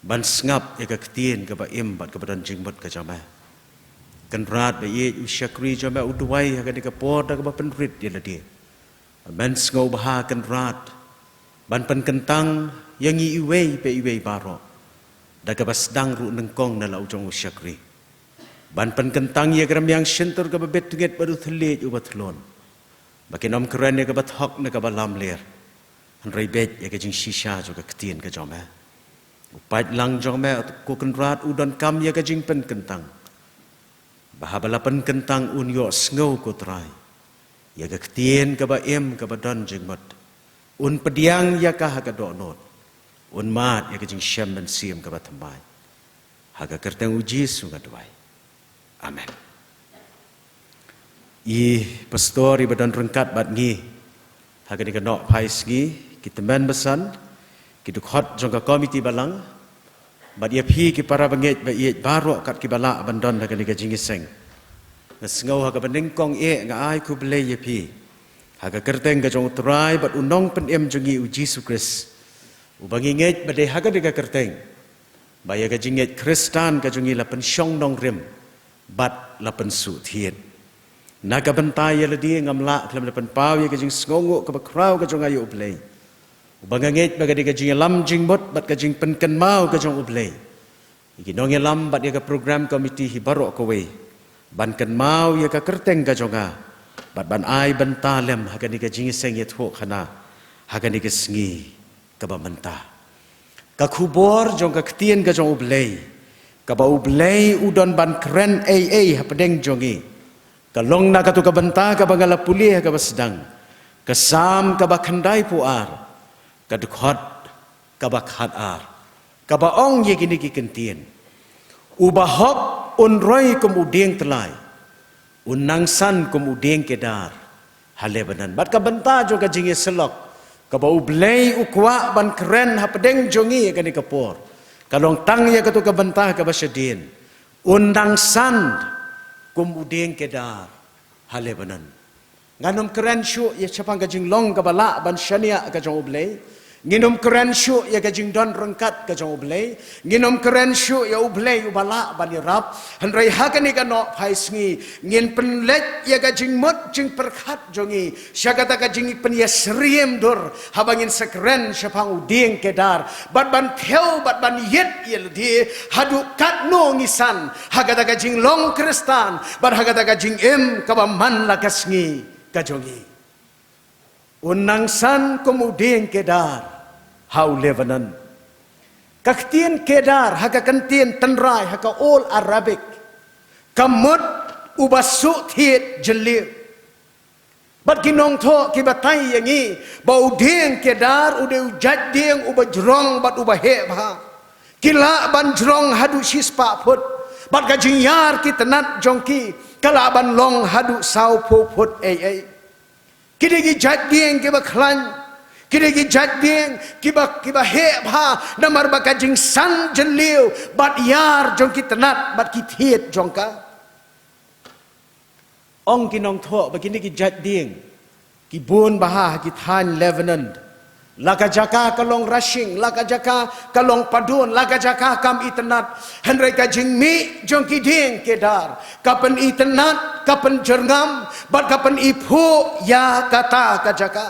ban sngap ïa ka ktien kaba im bad kaba don jingmut ka jong me. Kynrad ba ïeit, u shakri jong me u duwai ha kane ka por da kaba pynrit ïa lade. Men sngewbha Kynrad ban pynkyntang ïa ngi iwei pa iwei baroh da kaba sdang ruh nyngkong na la u jong u shakri, ban pynkyntang ïa ka rmiang shyntur kaba bit tngit bad u thylliej uba thlun, ba kin ym kren ïa kaba thok ne kaba lamler, hynrei beit ïa ka jingshisha jong ka ktien ka jong me. U paidlang jong me ko Kynrad u donkam ïa ka jingpynkyntang ba haba la pynkyntang un ïohsngew, ko Trai, ïa ka ktien kaba im kaba don jingmut, un pdiang ïa ka ha ka dohnud, un mad ïa ka jingshem mynsiem kaba thymmai. Ha ka kyrteng u Jisu nga duwai. Amen. I pastor iba don ryngkat bad ngi ha kane ka nohphai sngi, ki tymmen basan, ki dkhot jong ka komiti balang, bad ïa phi ki para bangeit ba ïeit baroh kat kiba lah ban don ha kane ka jingïaseng, nga sngew ha kaba nyngkong eh nga ai khublei ïa phi ha ka kyrteng ka jong u Trai bad u Nongpynim jong ngi u Jisu Khrist, uba ngi ngeit ba dei ha kane ka kyrteng ba ïa ka jingngeit Khristan ka jong ngi la pynshong nongrim bad la pynsuhthied. Na ka bynta ïa lade ngam lah khlem da pynpaw ïa ka jingsngewnguh kaba khraw ka jong nga ïa u Blei, uba nga ngeit ba ka dei ka jingïalam jingmut bad ka jingpynkynmaw ka jong u Blei, ïa ki nongïalam bad ïa ka program committee hi baroh kawei, ban kynmaw ïa ka kyrteng ka jong nga bad ban ai bynta lem ha kane ka jingïaseng ïathuhkhana ha kane ka sngi kaba mynta. Ka khubor jong ka ktien ka jong u Blei kaba u Blei u don ban kren ei ei hapdeng jong ngi, ka long na kato ka bynta kaba nga la pule ha kaba sdang, ka Salm kaba khyndaiphew ar, ka dkhot kaba khatar, kaba ong ïa kine ki kyntien: Uba hok un roi kum u dieng tyllai, un nang san kum u dieng kedar ha Lebanon. Bad ka bynta jong ka jingïasyllok kaba u Blei u kwah ban kren hapdeng jong ngi ïa kane ka por, ka long tang ïa kato ka bynta kaba shadien: Un nang san kum u dieng kedar ha Lebanon. Ngan ym kren shuh ïa shaphang ka jinglong kaba lah ban shaniah ka jong u Blei. Ngin ym kren shuh ïa ka jingdon ryngkat ka jong u Blei. Ngin ym kren shuh ïa u Blei uba lah ban ïarap. Hynrei ha kane ka nohphai sngi ngin pynleit ïa ka jingmut jingpyrkhat jong ngi sha kata ka jingpynïasyriem dur haba ngin sa kren shaphang u dieng kedar, bad ban thew bad ban ïit ïa lade haduh katno ngi san ha kata ka jinglong Khristan bad ha kata ka jingim kaba man la ka sngi ka jong ngi. Un nang san kum u dieng kedar ha u Lebanon. Ka ktien kedar ha ka kyntien tynrai ha ka Old Arabic ka mut uba suhthied jylliew. Bad ki nongthoh ki batai ïa ngi ba u dieng kedar u dei u jait dieng uba jrong bad uba heh bha. Ki lah ban jrong haduh shispah phut, bad ka jingïar ki tnat jong ki ka lah ban long haduh sawphew phut ei ei. Ki dei ki jait dieng kiba khlaiñ, ki dei ki jait dieng kiba, kiba heh bha namar ba ka jingsan jylliew bad ïar jong ki tnat bad ki thied jong ka. Ong ki nongthoh ba kine ki jait dieng ki bun bha ha ki thaiñ Lebanon. La ka jaka ka long rashing, la ka jaka ka long padun, la ka jaka kam itynnad. Hynrei ka jingmih jong ki dieng kedar ka pynitynnad, ka pynjyrngam bad ka pyniphuh ïa kata ka jaka.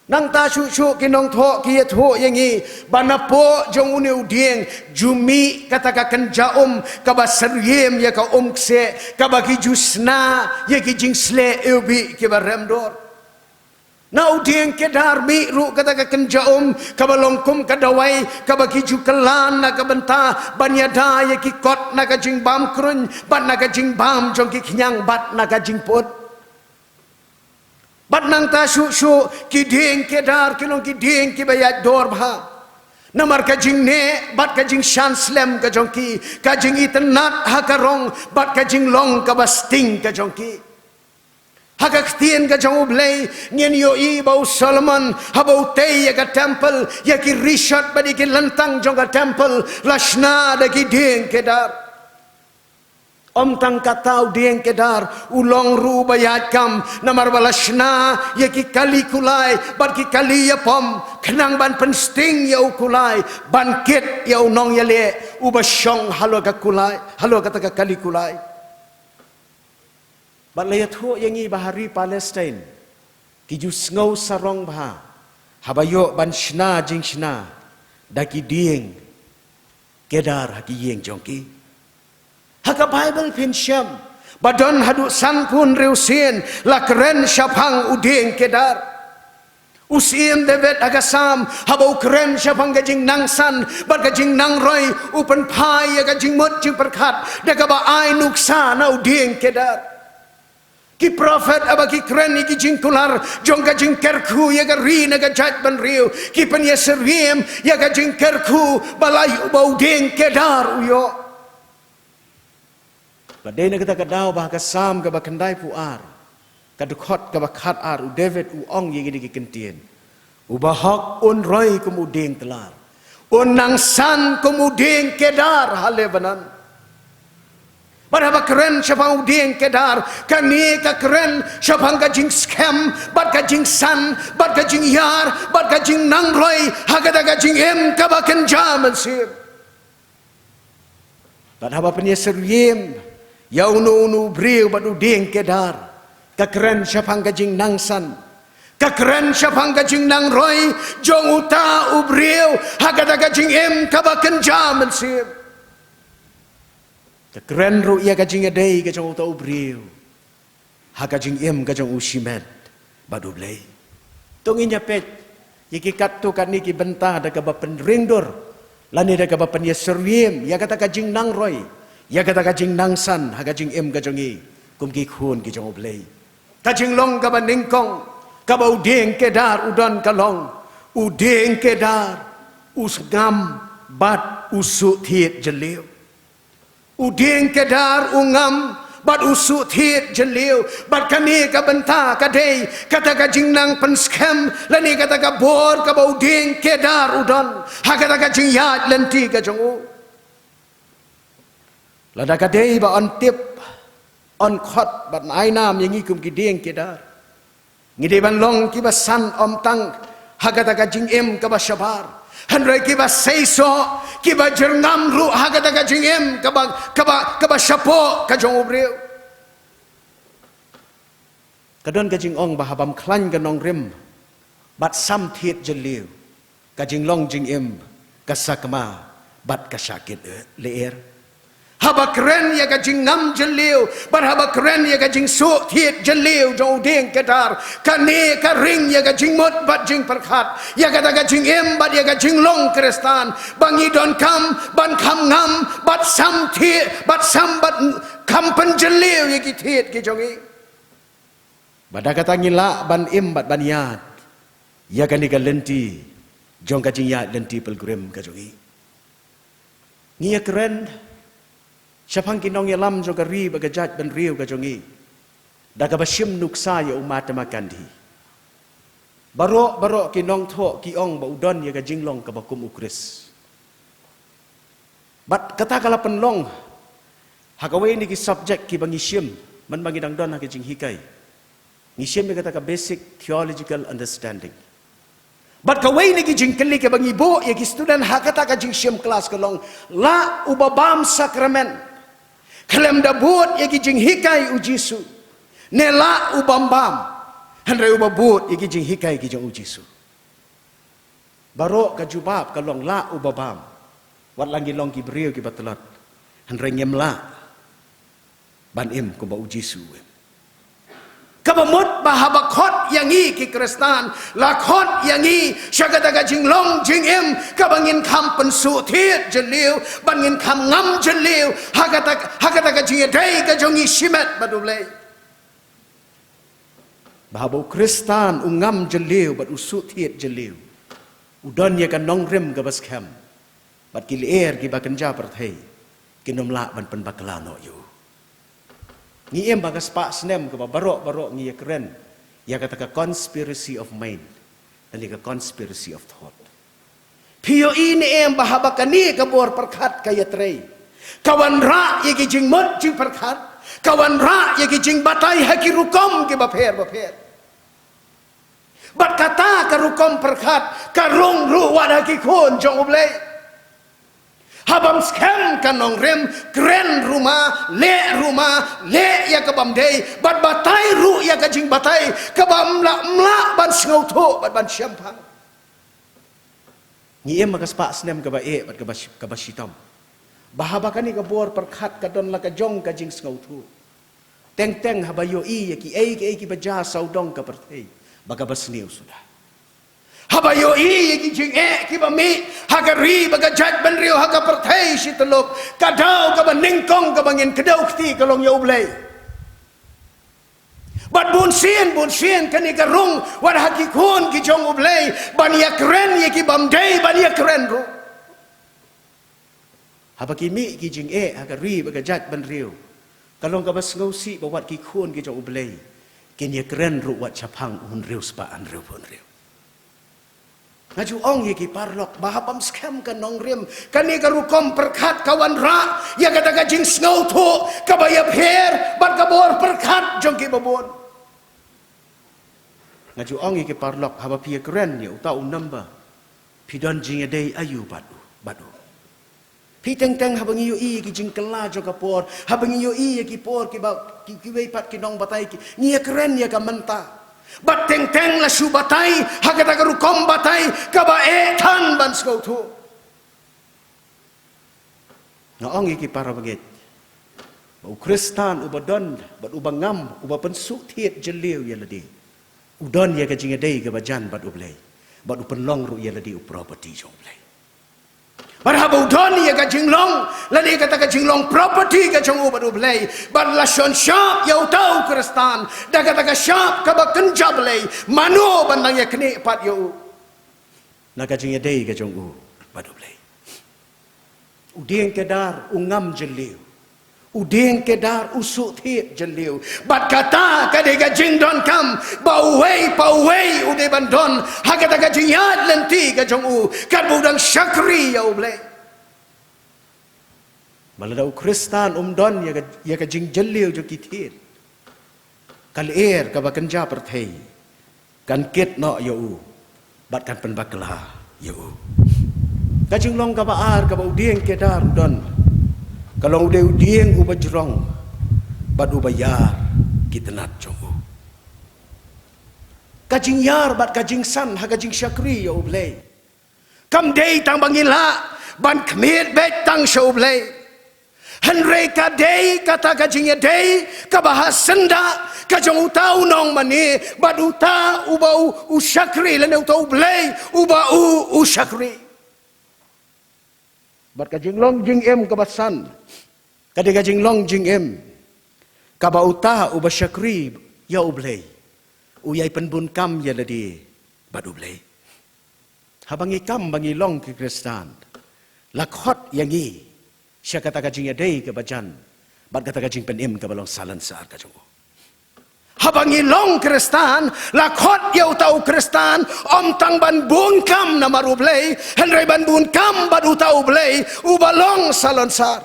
Nangta shuh shuh ki nongthoh ki ïathuh ïa ngi ba napoh jong une u dieng ju mih kata ka kynja um kaba syriem ïa ka um kseh, kaba ki ju sna ïa ki jingsleh ïewbih kiba remdor. Na u dieng kedar mih ruh kata ka kynja um kaba long kum ka dawai kaba ki ju kylla na ka bynta ban ïada ïa ki kot na ka jingbam kruiñ bad na ka jingbam jong ki khñiang bad na ka jingput. Bad nangta shuh shuh ki dieng kedar ki long ki dieng kiba ïaid dor bha. Namar ka jingneh bad ka jingshan slem ka jong ki, ka jingitynnad ha ka rong bad ka jinglong kaba sting ka jong ki. Ha ka ktien ka jong U Blei ngin ïohi ba u Solomon haba u tei ïa ka temple, ïa ki rishot bad ïa ki lyntang jong ka temple la shna da ki dieng kedar. Ym tang kata, u dieng kedar u long ruh uba ïaid kam, namar ba la shna ïa ki kali kulai bad ki kali ïapom khnang ban pynsting ïa u kulai ban kit ïa u nongïaleh uba shong halor ka kulai, halor kata ka kali kulai. Bad la ïathuh ïa ngi ba ha ri Palestine ki ju sngew sarong bha haba ïoh ban shna jingshna da ki dieng kedar ha ki ïing jong ki. Ha ka Bible phin shem ba don haduh sanphew hynriew sien la kren shaphang u dieng kedar. U Syiem David ha ka Salm haba u kren shaphang ka jingnangsan bad ka jingnangroi, u pynphai ïa ka jingmut jingpyrkhat da kaba ai nuksa na u dieng kedar. Ki prophet haba ki kren ïa ki jingkular jong ka jingkyrkhu ïa ka ri na ka jaitbynriew, ki pynïasyriem ïa ka jingkyrkhu ba la ïoh, ba u dieng kedar u ïoh. Ba dei na kata ka daw ba ha ka Salm kaba khyndaiphew ar, ka dkhot kaba khatar, u David u ong ïa kine ki kyntien: U bahok un roi kum u dieng tlar, un nangsan kum u dieng kedar ha Lebanon. Bad haba kren shaphang u dieng kedar, kane ka kren shaphang ka jingskhem bad ka jingsan bad ka jingïar bad ka jingnangroi ha kata ka jingim kaba kynja mynsiem. Bad haba pynïasyriem ïa uno uno u briew bad u dieng kedar, ka kren shaphang ka jingnangsan, ka kren shaphang ka jingnangroi jong uta u briew ha kata ka jingim kaba kynja mynsiem. Ka kren ruh ïa ka jingïadei ka jong uta u briew ha ka jingim ka jong u shimet bad U Blei. To ngin ïa peit ïa ki katto katne ki bynta da kaba pynringdur lane da kaba pynïasyriem ïa kata ka jingnangroi, ïa kata ka jingnangsan ha ka jingim ka jong ngi kum ki khun ki jong U Blei. Ka jinglong kaba nyngkong kaba u dieng kedar u don ka long, u dieng kedar u ngam bad u shu thied jylliew. U dieng kedar u ngam bad u shu thied jylliew. Bad kane ka bynta ka dei kata ka jingnang pynskhem lane kata ka bor kaba u dieng kedar u don ha kata ka jingïaid lynti ka jong u. Lada ka dei ba yn tip, yn khot bad yn ai nam ïa ngi kum ki dieng kedar, ngi dei ban long kiba san ym tang ha kata ka jingim kaba shabar, hynrei kiba seisoh, kiba jyrngam ruh ha kata ka jingim kaba, kaba, kaba shapoh ka jong u briew. Ka don ka jingong ba haba'm khlaiñ ka nongrim bad sam thied jylliew, ka jinglong jingim ka sakma bad ka shah kit lyer. Haba kren ïa ka jingngam jylliew bad haba kren ïa ka jingshu thied jylliew jong u dieng kedar, kane ka ring ïa ka jingmut bad jingpyrkhat ïa kata ka jingim bad ïa ka jinglong Khristan, ba ngi donkam ban kham ngam bad sam thied bad sam bad kham pynjylliew ïa ki thied ki jong ngi. Bad da kata ngi lah ban im bad ban ïaid ïa kane ka lynti jong ka jingïaid lynti pilgrim ka jong ngi. Ngi ïa kren shaphang ki nongïalam jong ka ri bad ka jaitbynriew ka jong ngi da kaba shim nuksa ïa u Mahatma Gandhi. Baroh baroh ki nongthoh ki ong ba u don ïa ka jinglong kaba kum u Khrist. Bad kata ka la pynlong ha kawei na ki subject kiba ngi shim Man ba ngi dang don ha ka jinghikai, ngi shim ïa kata ka basic theological understanding. Bad kawei na ki jingkylli kaba ngi buh ïa ki student ha kata ka jingshim klas ka long, lah uba bam sakramen khlem da bud ïa ki jinghikai u Jisu, ne lah u bym bam hynrei uba bud ïa ki jinghikai ki jong u Jisu? Baroh ka jubab ka long, lah uba bam. Wat la ngi long ki briew kiba tlot, hynrei ngim lah ban im kumba u Jisu u im. Kaba mut ba haba khot ïa ngi ki Khristan, la khot ïa ngi sha kata ka jinglong jingim kaba ngin kham pynsuh thied jylliew, ban ngin kham ngam jylliew ha kata, ha kata ka jingïadei ka jong ngi shimet bad U Blei. Ba haba u Khristan u ngam jylliew bad u suhthied jylliew, u don ïa ka nongrim kaba skhem, bad ki lyer kiba kynja pyrthei kin ym lah ban pynbakla noh ïa u. Ngi im ha ka spah snem kaba baroh baroh ngi ïakren ïa kata ka conspiracy of mind, lane ka conspiracy of thought. Phi ïohi ne em ba haba kane ka bor pyrkhat ka ïatrei, ka wanrah ïa ki jingmut jingpyrkhat, ka wanrah ïa ki jingbatai ha ki rukom kiba pher bapher. Bad kata ka rukom pyrkhat ka rung ruh wat ha ki khun jong U Blei. Haba ym skhem ka nongrim, kren ruh ma, leh ruh ma, leh ïa ka bym dei, bad batai ruh ïa ka jingbatai kaba ym lah, ym lah ban sngewthuh bad ban shemphang. Ngi im ha ka spah snem kaba eh bad kaba shi-, kaba shitom, ba haba kane ka bor pyrkhat ka don la ka jong ka jingsngewthuh. Teng teng haba ïohi ïa kiei kiei kiba jia sawdong ka pyrthei, ba kaba sniew suda. Haba ïohi ïa ki jingeh kiba mih ha ka ri bad ka jaitbynriew, ha ka pyrthei shi tyllup, ka daw kaba nyngkong kaba ngin kdew kti ka long ïa U Blei. Bad bunsien bunsien kane ka rung wat ha ki khun ki jong U Blei ban ïakren ïa ki bym dei, ban ïakren ruh. Haba ki mih ki jingeh ha ka ri bad ka jaitbynriew, ka long kaba sngewsih ba wat ki khun ki jong U Blei kin ïakren ruh wat shaphang u hynriew spah hynriewphew hynriew. Nga ju ong ïa ki paralok ba haba ym skhem ka nongrim, kane ka rukom pyrkhat ka wanrah ïa kata ka jingsngewthuh kaba ïapher bad ka bor pyrkhat jong kiba bun. Nga ju ong ïa ki paralok, haba phi ïakren ïa uta u number, phi don jingïadei aïu bad u, bad u? Phi, teng teng haba ngi ïohi ïa ki jingkylla jong ka por, haba ngi ïohi ïa ki por kiba, ki, kiwei pat ki nongbatai ki, ngi ïakren ïa ka mynta. Bad teng teng la shu batai ha kata ka rukom batai kaba eh than ban sngewthuh. Nga ong ïa ki para bangeit ba u Khristan uba don bad uba ngam, uba pynsuhthied jylliew ïa lade, u don ïa ka jingïadei kaba jan bad U Blei, bad u pynlong ruh ïa lade u property jong U Blei. Bad haba u don ïa ka jinglong, lane kata ka jinglong property ka jong u bad U Blei, bad la shon shap ïa uta u Khristan da kata ka shap kaba kynja Blei, mano ban nang ïaknieh pat ïa u na ka jingïadei ka jong u bad U Blei? U dieng kedar u ngam jylliew. U dieng kedar u suhthied jylliew. Bad kata ka dei ka jingdonkam ba uwei pa uwei u dei ban don ha kata ka jingïaid lynti ka jong u, katba u dang shakri ïa U Blei. Ba lada u Khristan um don ïa ka, ïa ka jingjylliew jong ki thied, ka lyer kaba kynja pyrthei kan kit noh ïa u bad kan pynbakla ïa u. Ka jinglong kaba ar kaba u dieng kedar u don, ka long u dei u dieng uba jrong bad uba ïar ki tnat jong u. Ka jingïar bad ka jingsan ha ka jingshakri ïa U Blei kam dei tang ba ngin lah ban khmied beit tang sha U Blei. Hynrei ka dei kata ka jingïadei kaba ha syndah ka jong uta u nongmane bad uta uba u, u shakri, lane uta U Blei uba u, u shakri. Bad ka jinglong jingim kaba san ka dei ka jinglong jingim kaba uta uba shakri ïa U Blei u ïai pynbunkam ïa lade bad U Blei. Haba ngi kam ba ngi long ki Khristan, la khot ïa ngi sha kata ka jingïadei kaba jan bad kata ka jingpynim kaba long salonsar ka jong u. Haba ngi long Khristan, la khot ïa uta u Khristan ym tang ban bun kam namar U Blei, hynrei ban bun kam bad uta U Blei uba long salonsar.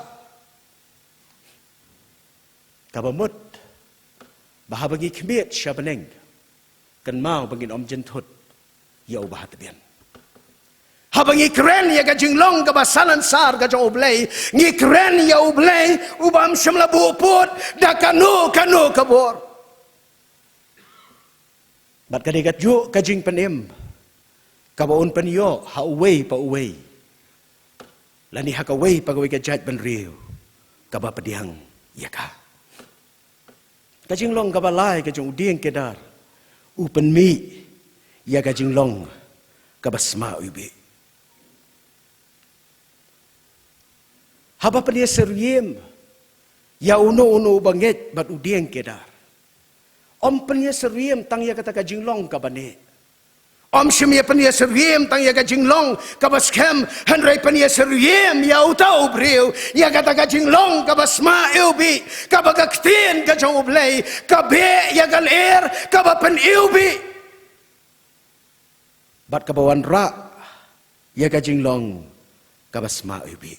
Kaba mut Ba haba ngi khmied sha bneng, kynmaw ba ngin ym jynthut ïa u ba ha tbian. Haba ngi kren ïa ka jinglong kaba salonsar ka jong U Blei, ngi kren ïa U Blei uba ym shym la buh pud da kano kano ka bor. Bad ka dei kajuh ka jingpynim kaba un pynïoh ha uwei pa uwei, lane ha kawei pa kawei ka jaitbynriew kaba pdiang ïa ka. Ka jinglong kaba lai ka jong u dieng Kedar u pynmih ïa ka jinglong kaba sma iwbih. Haba pynïasyriem ïa uno uno uba ngeit bad u dieng Kedar, ym pynïasyriem tang ïa kata ka jinglong kaba neh. Ym shym ïa pynïasyriem tang ïa ka jinglong kaba skhem, hynrei pynïasyriem ïa uta u briew ïa kata ka jinglong kaba sma iwbih, kaba ka ktien ka jong U Blei ka beh ïa ka lyer kaba pyniwbih bad kaba wanrah ïa ka jinglong kaba sma iwbih.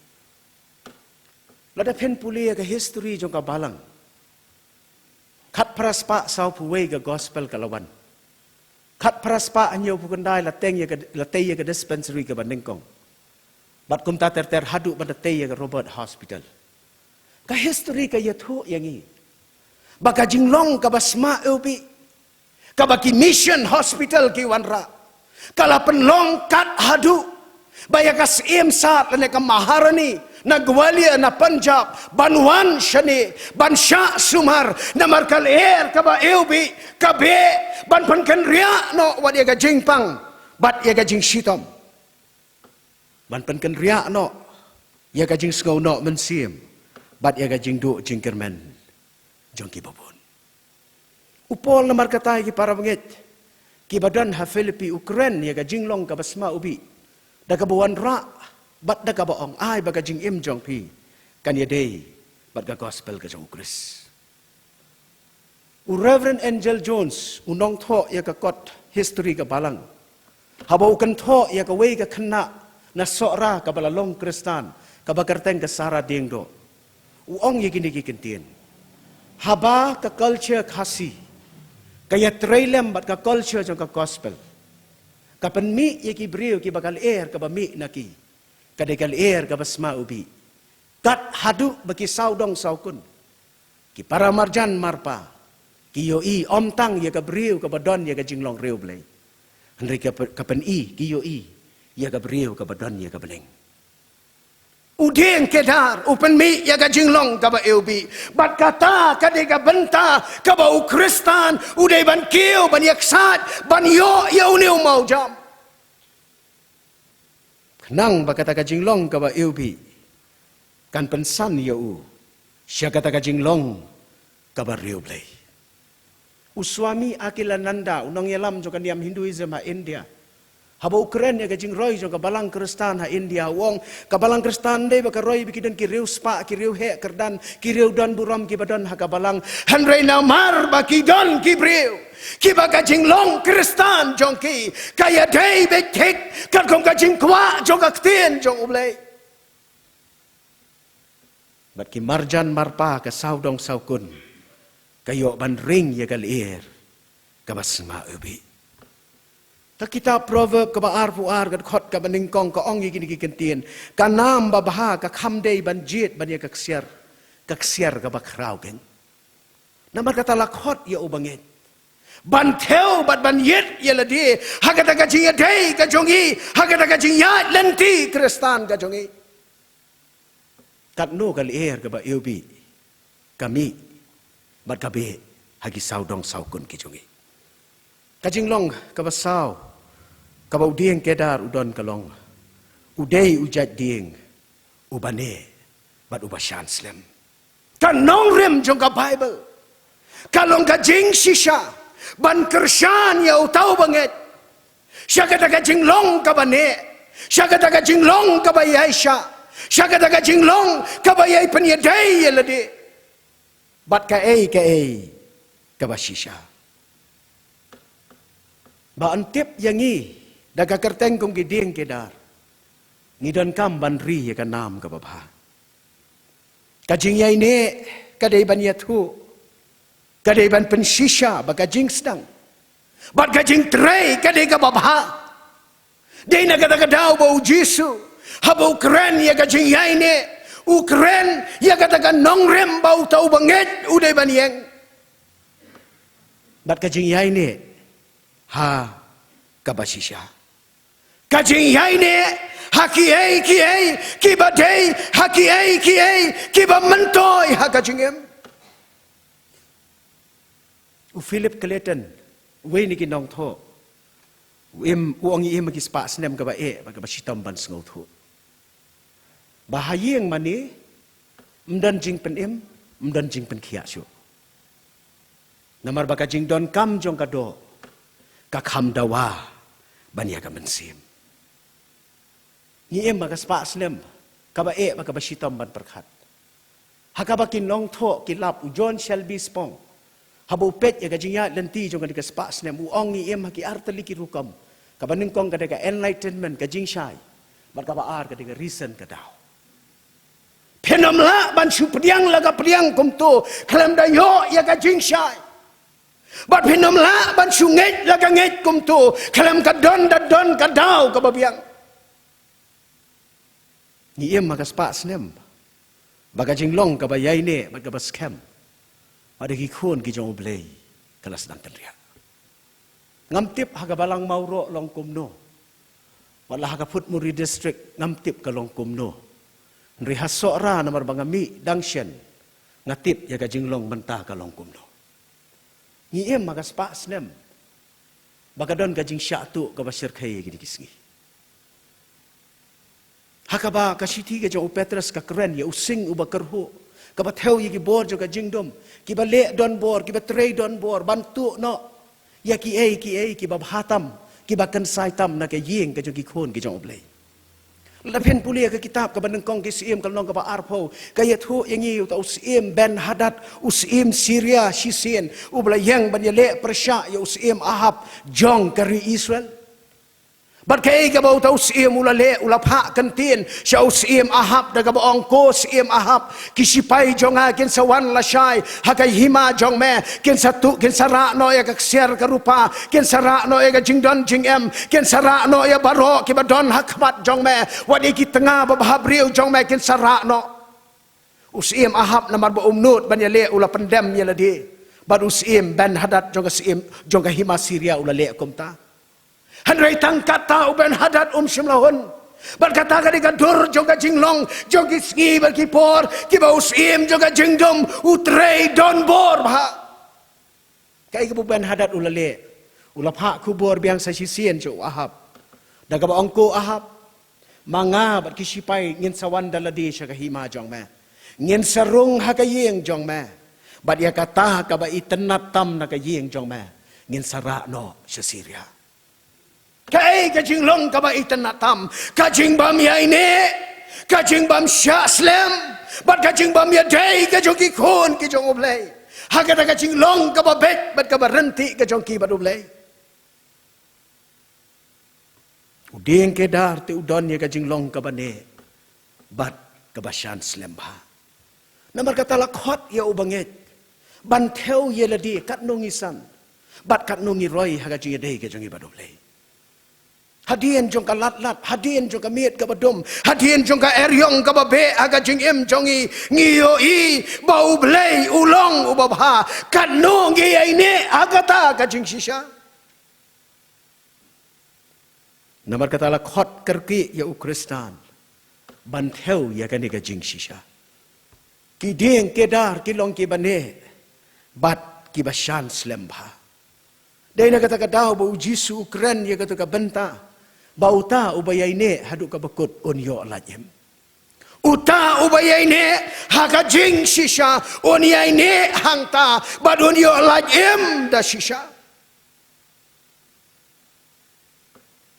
Lada phin pule ïa ka history jong ka balang, khatphra spah sawphew wei ka gospel ka la wan. Khatphra spah hynñiewphew khyndai la teng ïa ka, la tei ïa ka dispensary kaba nyngkong. Bad kumta ter ter haduh ba da tei ïa ka Robert Hospital. Ka history ka ïathuh ïa ngi ba ka jinglong kaba sma iwbih, kaba ki mission hospital ki wanrah, ka la pynlong kat haduh ba ïa ka Syiem Sad lane ka Maharani na Gwalior na Punjab ban wan shane ban shah sumar, namar ka lyer kaba iwbih ka beh ban pynkynriah noh wat ïa ka jingpang bad ïa ka jingshitom, ban pynkynriah noh ïa ka jingsngew noh mynsiem bad ïa ka jingduh jingkyrmen jong ki babun. U Paul namar kata ïa ki para bangeit kiba don ha Philippi u kren ïa ka jinglong kaba sma iwbih da kaba wanrah bad da kaba ong, ai ba ka jingim jong phi kan ïadei bad ka gospel ka jong U Khrist. U Reverend Angel Jones u nongthoh ïa ka kot history ka balang, haba u kynthoh ïa kawei ka khynnah na Sohra kaba la long Khristan, kaba kyrteng ka Sarah Diengdoh, u ong ïa kine ki kyntien: Haba ka culture Khasi ka ïatrei lem bad ka culture jong ka gospel, ka pynmih ïa ki briew kiba ka lyer kaba mih na ki ka dei ka lyer kaba sma iwbih. Kat haduh ba ki sawdong sawkun, ki para marjan marpa, ki ïohi ym tang ïa ka briew kaba don ïa ka jinglong riewblei, hynrei ka, ka pyni, ki ïohi ïa ka briew kaba don ïa ka bneng. U dieng Kedar u pynmih ïa ka jinglong kaba iwbih. Bad kata ka dei ka bynta kaba u Khristan u dei ban kiew, ban ïaksaid, ban ïoh ïa une u mawjam, khnang ba kata ka jinglong kaba iwbih kan pynsan ïa u sha kata ka jinglong kaba riewblei. U Swami Akhilananda, u nongïalam jong ka niam Hinduism ha India, haba u kren ïa ka jingroi jong ka balang Khristan ha India, u ong, ka balang Khristan dei ba ka roi ba ki don ki riewspah, ki riewheh kyrdan, ki riewdonburom kiba don ha ka balang. Hynrei namar ba ki don ki briew kiba ka jinglong Khristan jong ki ka ïadei beit thik katkum ka jingkwah jong ka ktien jong U Blei, bad ki marjan marpa, ka sawdong sawkun, ka ïoh ban ring ïa ka lyer kaba sma iwbih. Ka kitab Proverb kaba arphew ar, ka dkhot kaba nyngkong, ka ong ïa kine ki kyntien: Ka nam babha ka kham dei ban jied ban ïa ka ksiar, ka ksiar kaba khraw keiñ. Namar kata la khot ïa u bangeit ban thew bad ban ïit ïa lade ha kata ka jingïadei ka jong ngi, ha kata ka jingïaid lynti Khristan ka jong ngi, katno ka lyer kaba iwbih ka mih bad ka beh ha ki sawdong sawkun ki jong ngi. Ka jinglong kaba saw kaba u dieng Kedar u don ka long, u dei u jait dieng uba neh bad uba shan slem. Ka nongrim jong ka Baibl ka long ka jingshisha ban kyrshan ïa uta u bangeit sha kata ka jinglong kaba neh, sha kata ka jinglong kaba ïaishah, sha kata ka jinglong kaba ïai pynïadei ïa lade bad kaei kaei kaba shisha. Ba yn tip ïa ngi da ka kyrteng kum ki dieng Kedar, ngi donkam ban ri ïa ka nam kaba bha. Ka jingïaineh ka dei ban ïathuh Ka dei ban pynshisha ba ka jingsdang bad ka jingtrei ka dei kaba bha. Dei na kata ka daw ba u Jisu, haba u kren ïa ka jingïaineh, u kren ïa kata ka nongrim ba uta uba ngeit u dei ban ïeng. Bad ka jingïaineh ha kaba shisha. Ka jingïaineh ha kiei kiei kiba dei, ha kiei kiei kiba myntoi ha ka jingim. U Philip Clayton, uwei na ki nongthoh, u im, u ong, ngi im ha ki spah snem kaba eh bad kaba shitom ban sngewthuh ba ha ïing mane ym don jingpynim, ym don jingpynkhiah shuh. Namar ba ka jingdonkam jong ka doh ka kham dawa ban ïa ka mynsiem. Ngi im ha ka spah snem kaba eh bad kaba shitom ban pyrkhat. Ha kaba ki nongthoh ki lap, u John Shelby Spong, haba u peit ïa ka jingïaid lynti jong kane ka spah snem, u ong ngi im ha ki artylli ki rukom. Kaba nyngkong ka dei ka enlightenment, ka jingshai. Bad kaba ar ka dei ka reason, ka daw. Phin ym lah ban shu pdiang la ka pdiang kumto khlem da ïoh ïa ka jingshai. Bad phin ym lah ban shu ngeit la ka ngeit kumto khlem ka don da don ka daw kaba biang. Ngi im ha ka spah snem ba ka jinglong kaba ïaineh bad kaba skhem bad ki khun ki jong U Blei ka la sdang kynriah. Ngam tip ha ka Balang Mawroh long kumno, wat la ha ka Phutmuri District ngam tip ka long kumno. Hynrei ha Sohra, namar ba nga mih dang shen, nga tip ïa ka jinglong mynta ka long kumno. Ngi im ha ka spah snem ba ka don ka jingshahtuh kaba shyrkhei ïa kine ki sngi. Ha kaba ka shithi ka jong u Petros ka kren ïa u sing uba kyrhuh, kaba thew ïa ki bor jong ka jingdum, kiba leh donbor, kiba trei donbor ban tuh noh ïa kiei kiei kiba bha tam, kiba kynsai tam na ka ïing ka jong ki khun ki jong U Blei. Lada phin pule ïa ka kitab kaba nyngkong ki Syiem ka lynnong kaba arphew, ka ïathuh ïa ngi uta u Syiem Ben-Hadad, u syiem Syria shisien, uba la ïeng ban ïaleh pyrshah ïa u Syiem Ahab jong ka ri Israel. Bad kaei kaba uta u syiem u la leh, u la phah kyntien sha u Syiem Ahab da kaba ong, ko Syiem Ahab, ki shipai jong nga kin sa wan lashai ha ka hima jong me, kin sa tuh, kin sa rah noh ïa ka ksiar ka rupa, kin sa rah noh ïa ka jingdon jingem, kin sa rah noh ïa baroh kiba don ha khmat jong me, wat ïa ki tnga babha briew jong me kin sa rah noh. U Syiem Ahab namar ba um nud ban ïaleh u la pyndem ïa lade. Bad u Syiem Ben-Hadad jong ka syiem, jong ka hima Syria u la leh kumta. Hynrei tang katta u Ben-Hadad um shym la hun. Bad kata ka dei ka dur jong ka jinglong jong ki sngi bad ki por kiba u syiem jong ka jingdum u trei donbor bha. Kaei kaba u Ben-Hadad u la leh? U la phah khubor biang sa shisien sha u Ahab da kaba ong, ko Ahab, ma nga bad ki shipai ngin sa wan da lade sha ka hima jong me. Ngin sa rung ha ka ïing jong me. Bad ïa kata kaba itynnad tam na ka ïing jong me ngin sa rah noh sha Syria. Kaei ka jinglong kaba itynnad tam? Ka jingbym ïaineh, ka jingbym shah slem, bad ka jingbym ïadei ka jong ki khun ki jong U Blei ha kata ka jinglong kaba beit bad kaba rynti ka jong ki bad U Blei. U dieng Kedar te u don ïa ka jinglong kaba neh bad kaba shan slem bha. Namar kata la khot ïa u bangeit ban thew ïa lade katno ngi san bad katno ngi roi ha ka jingïadei ka jong ngi bad U Blei. Hadien jong ka ladlad, hadien jong ka miet kaba dum, hadien jong ka eriong kaba beh ha ka jingim jong ngi, ngi ïohi ba U Blei u long uba bha. Katno ngi ïaineh ha kata ka jingshisha? Namar kata la khot kyrkieh ïa u Khristan ban thew ïa kane ka jingshisha. Ki dieng Kedar ki long kiba neh bad kiba shan slem bha. Dei na kata ka daw ba u Jisu u kren ïa kata ka bynta ba uta uba ïaineh haduh kaba kut un ïoh lait im. Uta uba ïaineh ha ka jingshisha un ïaineh hangta bad un ïoh lait im da shisha.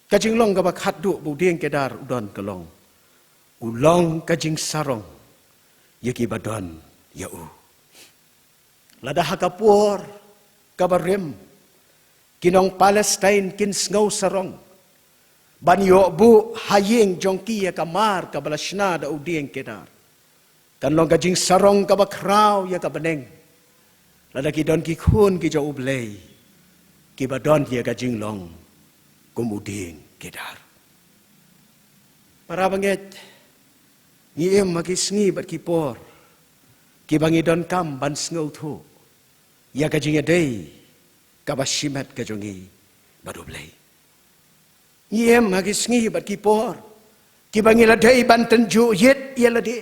Ka jinglong kaba khatduh ba u dieng Kedar u don ka long, u long ka jingsarong ïa kiba don ïa u. Lada ha ka por kaba rim ki nong Palestine kin sngew sarong ban ïoh buh ha ïing jong ki ïa ka mar kaba la shna da u dieng Kedar, kan long ka jingsarong kaba khraw ïa ka bneng. Lada ki don ki khun ki jong U Blei, kiba don ïa ka jinglong kum u dieng kedar. Para bangeit, ngi im ha ki sngi bad ki por kiba ngi donkam ban sngewthuh ïa ka jingïadei kaba shimet ka jong ngi bad U Blei. Ngi im ha ki sngi bad ki por kiba ngi la dei ban tynjuh ïit ïa lade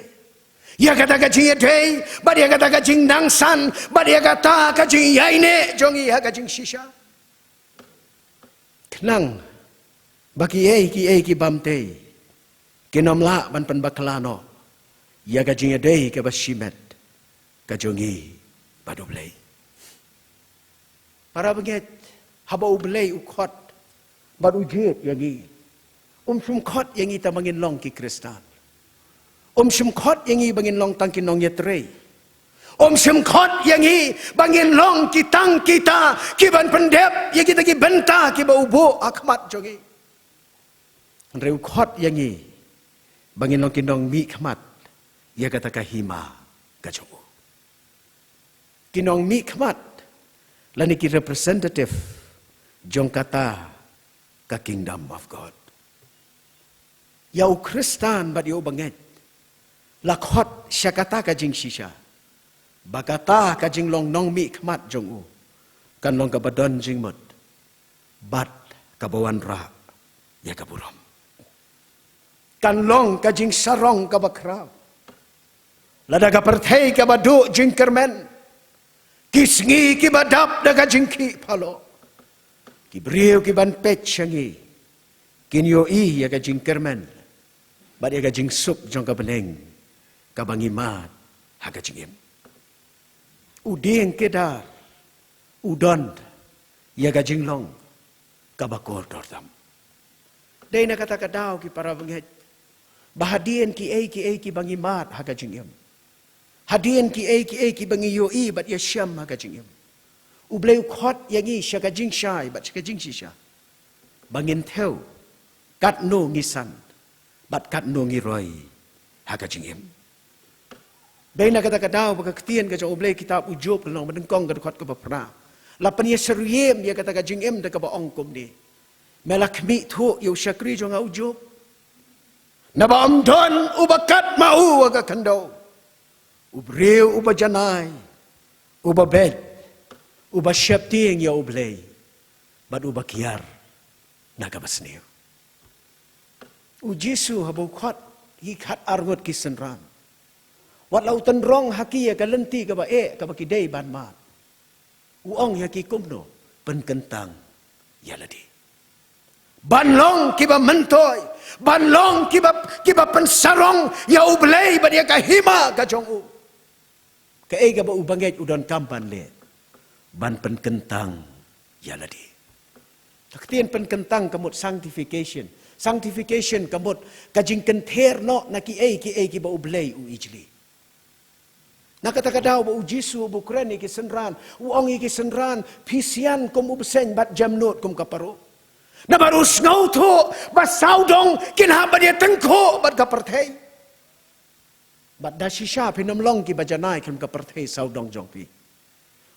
ïa kata ka jingïadei bad ïa kata ka jingnangsan bad ïa kata ka jingïaineh jong ngi ha ka jingshisha. Khnang ba kiei kiei ki bym tei kin ym lah ban pynbakla noh ïa ka jingïadei kaba shimet ka jong ngi bad U Blei. Para bangeit, haba U Blei u khot bad u jied ïa ngi, um shym khot ïa ngi tang ba ngin long ki Khristan. Um shym khot ïa ngi ba ngin long tang ki nongïatrei. Um shym khot ïa ngi ba ngin long ki tang kita kiban pyndep ïa kita ki bynta kiba u buh ha khmat jong ngi. Hynrei u khot ïa ngi ba ngin long ki nongmihkhmat ïa kata ka hima ka jong u. Ki nongmihkhmat lane ki representative jong kata ka Kingdom of God. Ïa u Khristan bad ïa u bangeit la khot sha kata ka jingshisha, ba kata ka jinglong nongmihkhmat jong u kan long kaba don jingmut bad kaba wanrah ïa ka burom. Kan long ka jingsarong kaba khraw. Lada ka pyrthei kaba duh jingkyrmen, ki sngi kiba dap da ka jingkhih phalok, ki briew kiban peit sha ngi kin ïohi ïa ka jingkyrmen bad ïa ka jingsuk jong ka bneng kaba ngi mad ha ka jingim. U dieng kedar u don ïa ka jinglong kaba kordor tam. Dei na kata ka daw, ki para bangeit, ba hadien kiei kiei kiba ngi mad ha ka jingim, hadien kiei kiei kiba ngi ïohi bad ïashem ha ka jingim, U Blei u khot ïa ngi sha ka jingshai bad sha ka jingshisha ba ngin thew katno ngi san bad katno ngi roi ha ka jingim. Dei na kata ka daw ba ka ktien ka jong U Blei, kitab u Job, ka lynnong ba nyngkong, ka dkhot kaba phra, la pynïasyriem ïa kata ka jingim da kaba ong kumne: Me la khmih thuh ïa u shakri jong nga u Job, naba ym don uba kat ma u ha ka khyndew, u briew uba janai, uba beit, uba sheptieng ïa U Blei bad uba kiar na kaba sniew. U Jisu haba u khot ïa ki khatar ngut ki synran, wat la u tynrong ha ki ïa ka lynti kaba eh kaba ki dei ban mad, u ong ïa ki kumno? Pynkyntang ïa lade ban long kiba myntoi, ban long kiba, kiba pynsarong ïa U Blei bad ïa ka hima ka jong u. Kaei kaba u bangeit u donkam ban leh? Ban pynkyntang ïa lade. Ka ktien pynkyntang ka mut sanctification. Sanctification ka mut ka jingkynther noh na kiei kiei kiba U Blei u ijli. Na kata ka daw ba u Jisu u kren ïa ki synran, u ong ïa ki synran: Phi sian kum u bseiñ bad jemnud kum ka paro. Namar u sngewthuh ba sawdong kin hap ban ïatyngkhuh bad ka pyrthei. Bad da shisha phin ym long kiba janai khlem ka pyrthei sawdong jong phi.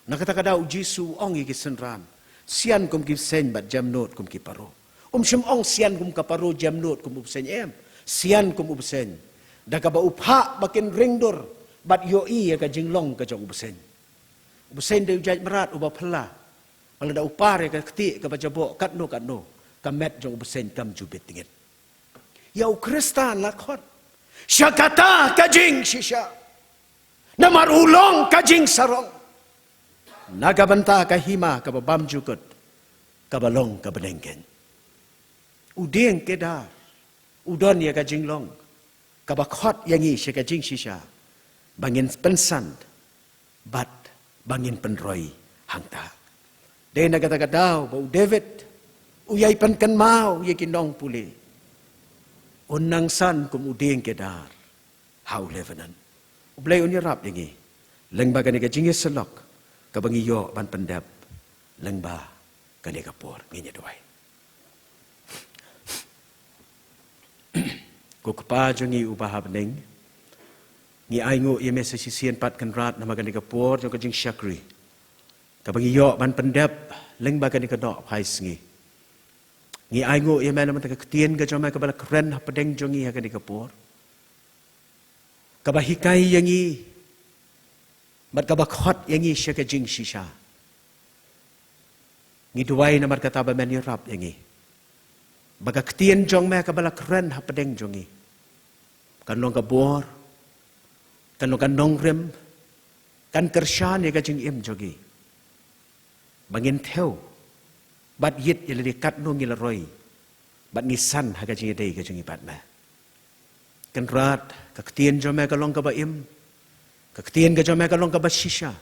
Na kata ka daw u Jisu u ong ïa ki synran: Sian kum ki bseiñ bad jemnud kum ki paro. Um shym ong sian kum ka paro, jemnud kum u bseiñ, em. Sian kum u bseiñ, da kaba u phah ba kin ringdur bad ïohi ïa ka jinglong ka jong u bseiñ. U bseiñ dei u jait mrad uba phylla. Lada u par ïa ka ktieh kaba jaboh katno katno, ka met jong u bseiñ kam ju bit tngit. Ïa u Khristan la khot sha kata ka jingshisha, namar u long ka jingsarong na ka bynta ka hima kaba bymjukut, kaba long ka bneng keiñ. U dieng kedar u don ïa ka jinglong kaba khot ïa ngi sha ka jingshisha, ba ngin pynsand bad ba ngin pynroi hangta. Dei na kata ka daw ba u David u ïai pynkynmaw ïa ki nongpule: Un nang san kum u dieng kedar ha u Lebanon. U Blei un ïarap ïa ngi lyngba kane ka jingïasyllok kaba ngi ïoh ban pyndep lyngba kane ka por. Ngin ïa duwai. Ko Kpa jong ngi uba ha bneng, ngi ainguh ïa me sa shisien pat Kynrad namar kane ka por jong ka jingshakri. kaba ngi ïoh ban pyndep lyngba kane ka noh phai sngi. Ngi ainguh ïa me namar ka ktien ka jong me kaba la kren hapdeng jong ngi ha kane ka por, kaba hikai ïa ngi bad kaba khot ïa ngi sha ka jingshisha. Ngi duwai namar kata ba men ïarap ïa ngi, ba ka ktien jong me kaba la kren hapdeng jong ngi kan long ka bor, kan long ka nongrim, kan kyrshan ïa ka jingim jong ngi, ba ngin thew bad ïit ïa lade katno ngi la roi bad ngi san ha ka jingïadei ka jong ngi bad me. Kynrad, ka ktien jong me ka long kaba im, ka ktien ka jong me ka long kaba shisha,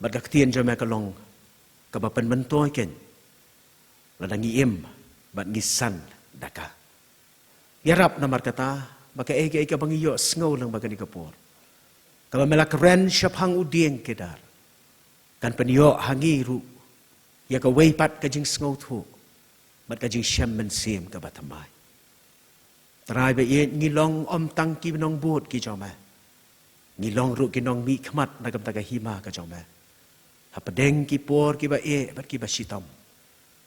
bad ka ktien jong me ka long kaba pynmyntoi keiñ lada ngi im bad ngi san da ka. Ïarap namar kata ba kaei kaei kaba ngi ïohsngew lyngba kane ka por, kaba me la kren shaphang u dieng Kedar, kan pynïoh ha ngi ruh ïa kawei pat ka jingsngewthuh bad ka jingshem mynsiem kaba thymmai. Trai ba ïeit, ngi long ym tang ki nongbud ki jong me, ngi long ruh ki nongmihkhmat na ka bynta ka hima ka jong me. Hapdeng ki por kiba eh bad kiba shitom,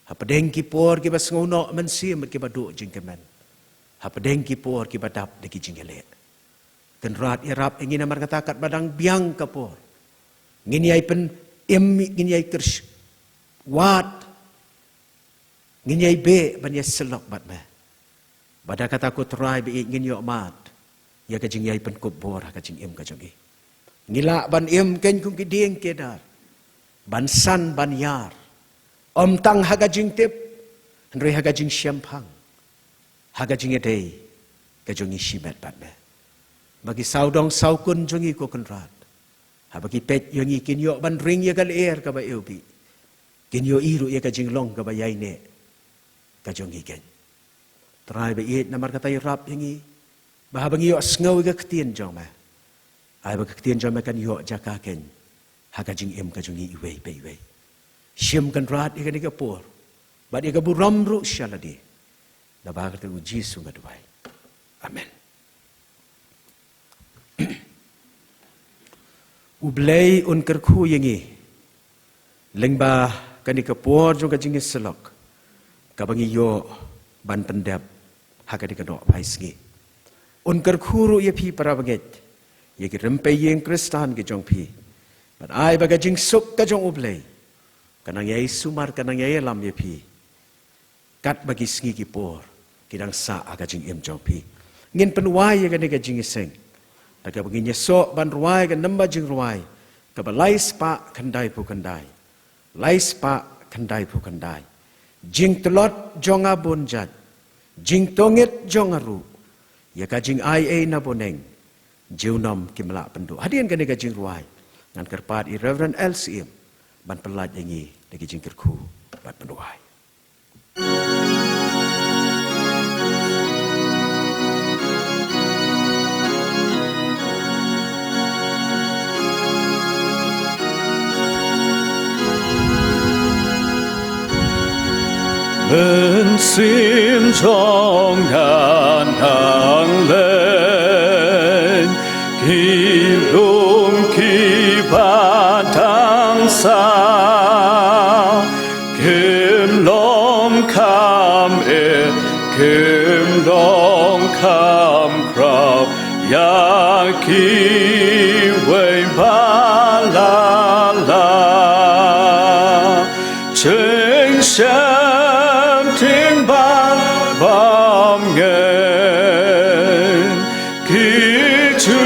hapdeng ki por kiba sngewnoh mynsiem bad kiba duh jingkmen, hapdeng ki por kiba dap da ki jingïaleh, Kynrad ïarap ïa ngi namar kata katba dang biang ka por, ngin ïai pynim, ngin ïai kyrsh, wad, ngin ïai beh ban ïasyllok bad me. Bad da kata ko Trai ba ïeit, ngin ïoh mad ïa ka jingïai pynkup bor ha ka jingim ka jong ngi. Ngi lah ban im keiñ kum ki dieng Kedar, ban san ban ïar, ym tang ha ka jingtip, hynrei ha ka jingshemphang, ha ka jingïadei ka jong ngi shimet bad me. Ba ki sawdong sawkun jong ngi ko Kynrad, haba ki peit ïa ngi, kin ïoh ban ring ïa ka lyer kaba ïewbih, kin ïohi ruh ïa ka jinglong kaba ïaineh ka jong ngi keiñ. Trai ba ïeit, namar kata ïarap ïa ngi ba haba ngi ïohsngew ïa ka ktien jong me, ai ba ka ktien jong me kan ïoh jaka keiñ ha ka jingim ka jong ngi iwei pa iwei. Shim Kynrad ïa kane ka por bad ïa ka burom ruh sha lade. Naba ka kyrteng U Jisu nga duwai. Amen. U Blei un kyrkhu ïa ngi lyngba kane ka por jong ka jingïasyllok kaba ngi ïoh ban pyndep ha kane ka noh phai sngi. Un kyrkhu ruh ïa phi para bangeit, ïa ki rympei ïing Khristan ki jong phi. Bad ai ba ka jingsuk ka jong U Blei ka nang ïai sumar, ka nang ïai ïalam ïa phi katba ki sngi ki por ki dang sah ha ka jingim jong phi. Ngin pynwai ïa kane ka jingïaseng da kaba ngin ïasoh ban rwai ka namba jingrwai kaba lai spah khyndai phew khyndai. Lai spah khyndai phew khyndai. Jingtlot jong nga bun jait, jingtngit jong nga ruh, ïa ka jingai ei na bneng, junom kim lah pynduh. Hadien kane ka jingrwai, ngan kyrpad ïa i Reverend L. Syiem ban pyllait ïa ngi da ki jingkyrkhu bad pynduh ai. Mynsiem jong nga nang leit ki lum kiba dang sah, kim long kham eh, kim long kham khraw ïa kiwei ba la lah. Jingsheptieng bad bymngeit ki ju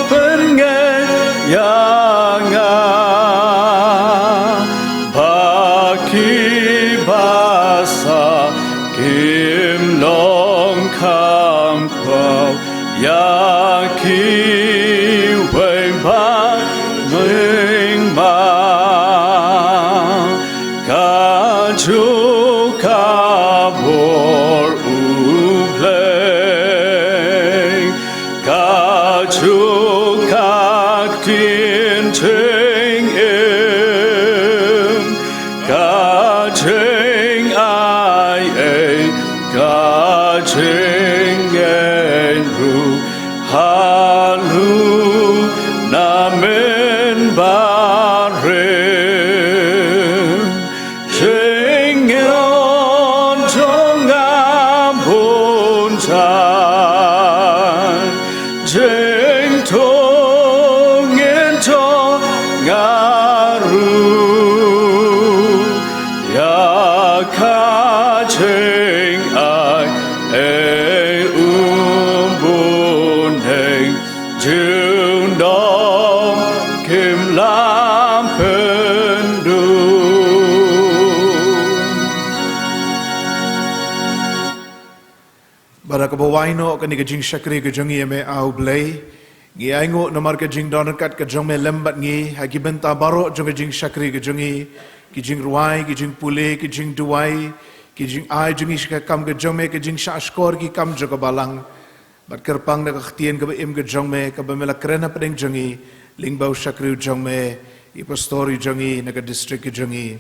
pynngeit ïa nga, ba kiba sah kim long kham khraw ïa kiwei ba lyngba. Kajuh ka bor U Blei, kajuh ka ktien jingim, ka jingai ei, ka jingngeit ruh, haduh na mynba ri. Jingthung ngin thung nga ruh ïa ka jingai, ei, um bun heng jingdon kim lam pynduh. Bad ha kaba wai noh kane ka jingshakri ka jong ngi, ïa me A U Blei, ngi ainguh namar ka jingdon ryngkat ka jong me lem bad ngi ha ki bynta baroh jong ka jingshakri ka jong ngi, ki jingrwai, ki jingpule, ki jingduwai, ki jingai jong ngi sha ka kam ka jong me, ka jingshahshkor ki kam jong ka balang. Bad kyrpang na ka ktien kaba im ka jong me kaba me la kren hapdeng jong ngi lyngba u shakri u jong me, i pastor i jong ngi na ka district ka jong ngi.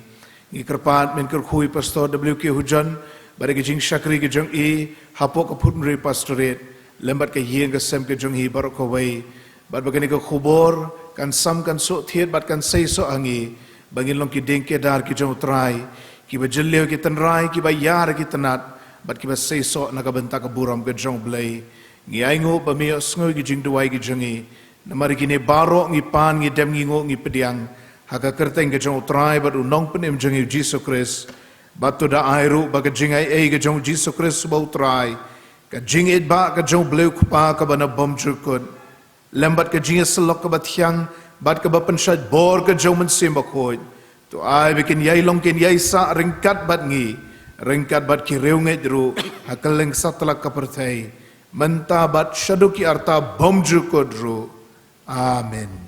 Ngi kyrpad men kyrkhu ïa i Pastor W K Hoojon bad ïa ka jingshakri ka jong i hapoh ka Phutmri Pastorate lem bad ka ïing ka sem ka jong i baroh kawei. Bad ba kane ka khubor kan sam, kan suk thied bad kan seisoh ha ngi, ba ngin long ki dieng ki dar ki jong U Trai, kiba jylliew ki tynrai, kiba ïar ki tnat, bad kiba seisoh na ka bynta ka burom ka jong U Blei. Ngi ainguh ba me ïohsngew ïa ki jingduwai ki jong ngi. Namar ïa kine baroh ngi pan, ngi dem, ngi nguh, ngi pdiang ha ka kyrteng ka jong U Trai bad U Nongpynim jong ngi U Jisu Khrist. Bad to da ai ruh ba ka jingaiei ka jong U Jisu Khrist uba U Trai, ka jingïeit ba ka jong U Blei U Kpa kaba nabym jukut, lem bad ka jingïasyllok kaba thiang bad kaba pynshait bor ka jong U Mynsiem Bakhuid, to ai ba kin ïai long, kin ïai sah ryngkat bad ngi, ryngkat bad ki riewngeit ruh ha kylleng satlak ka pyrthei, mynta bad shaduh ki arta bymjukut ruh. Amen.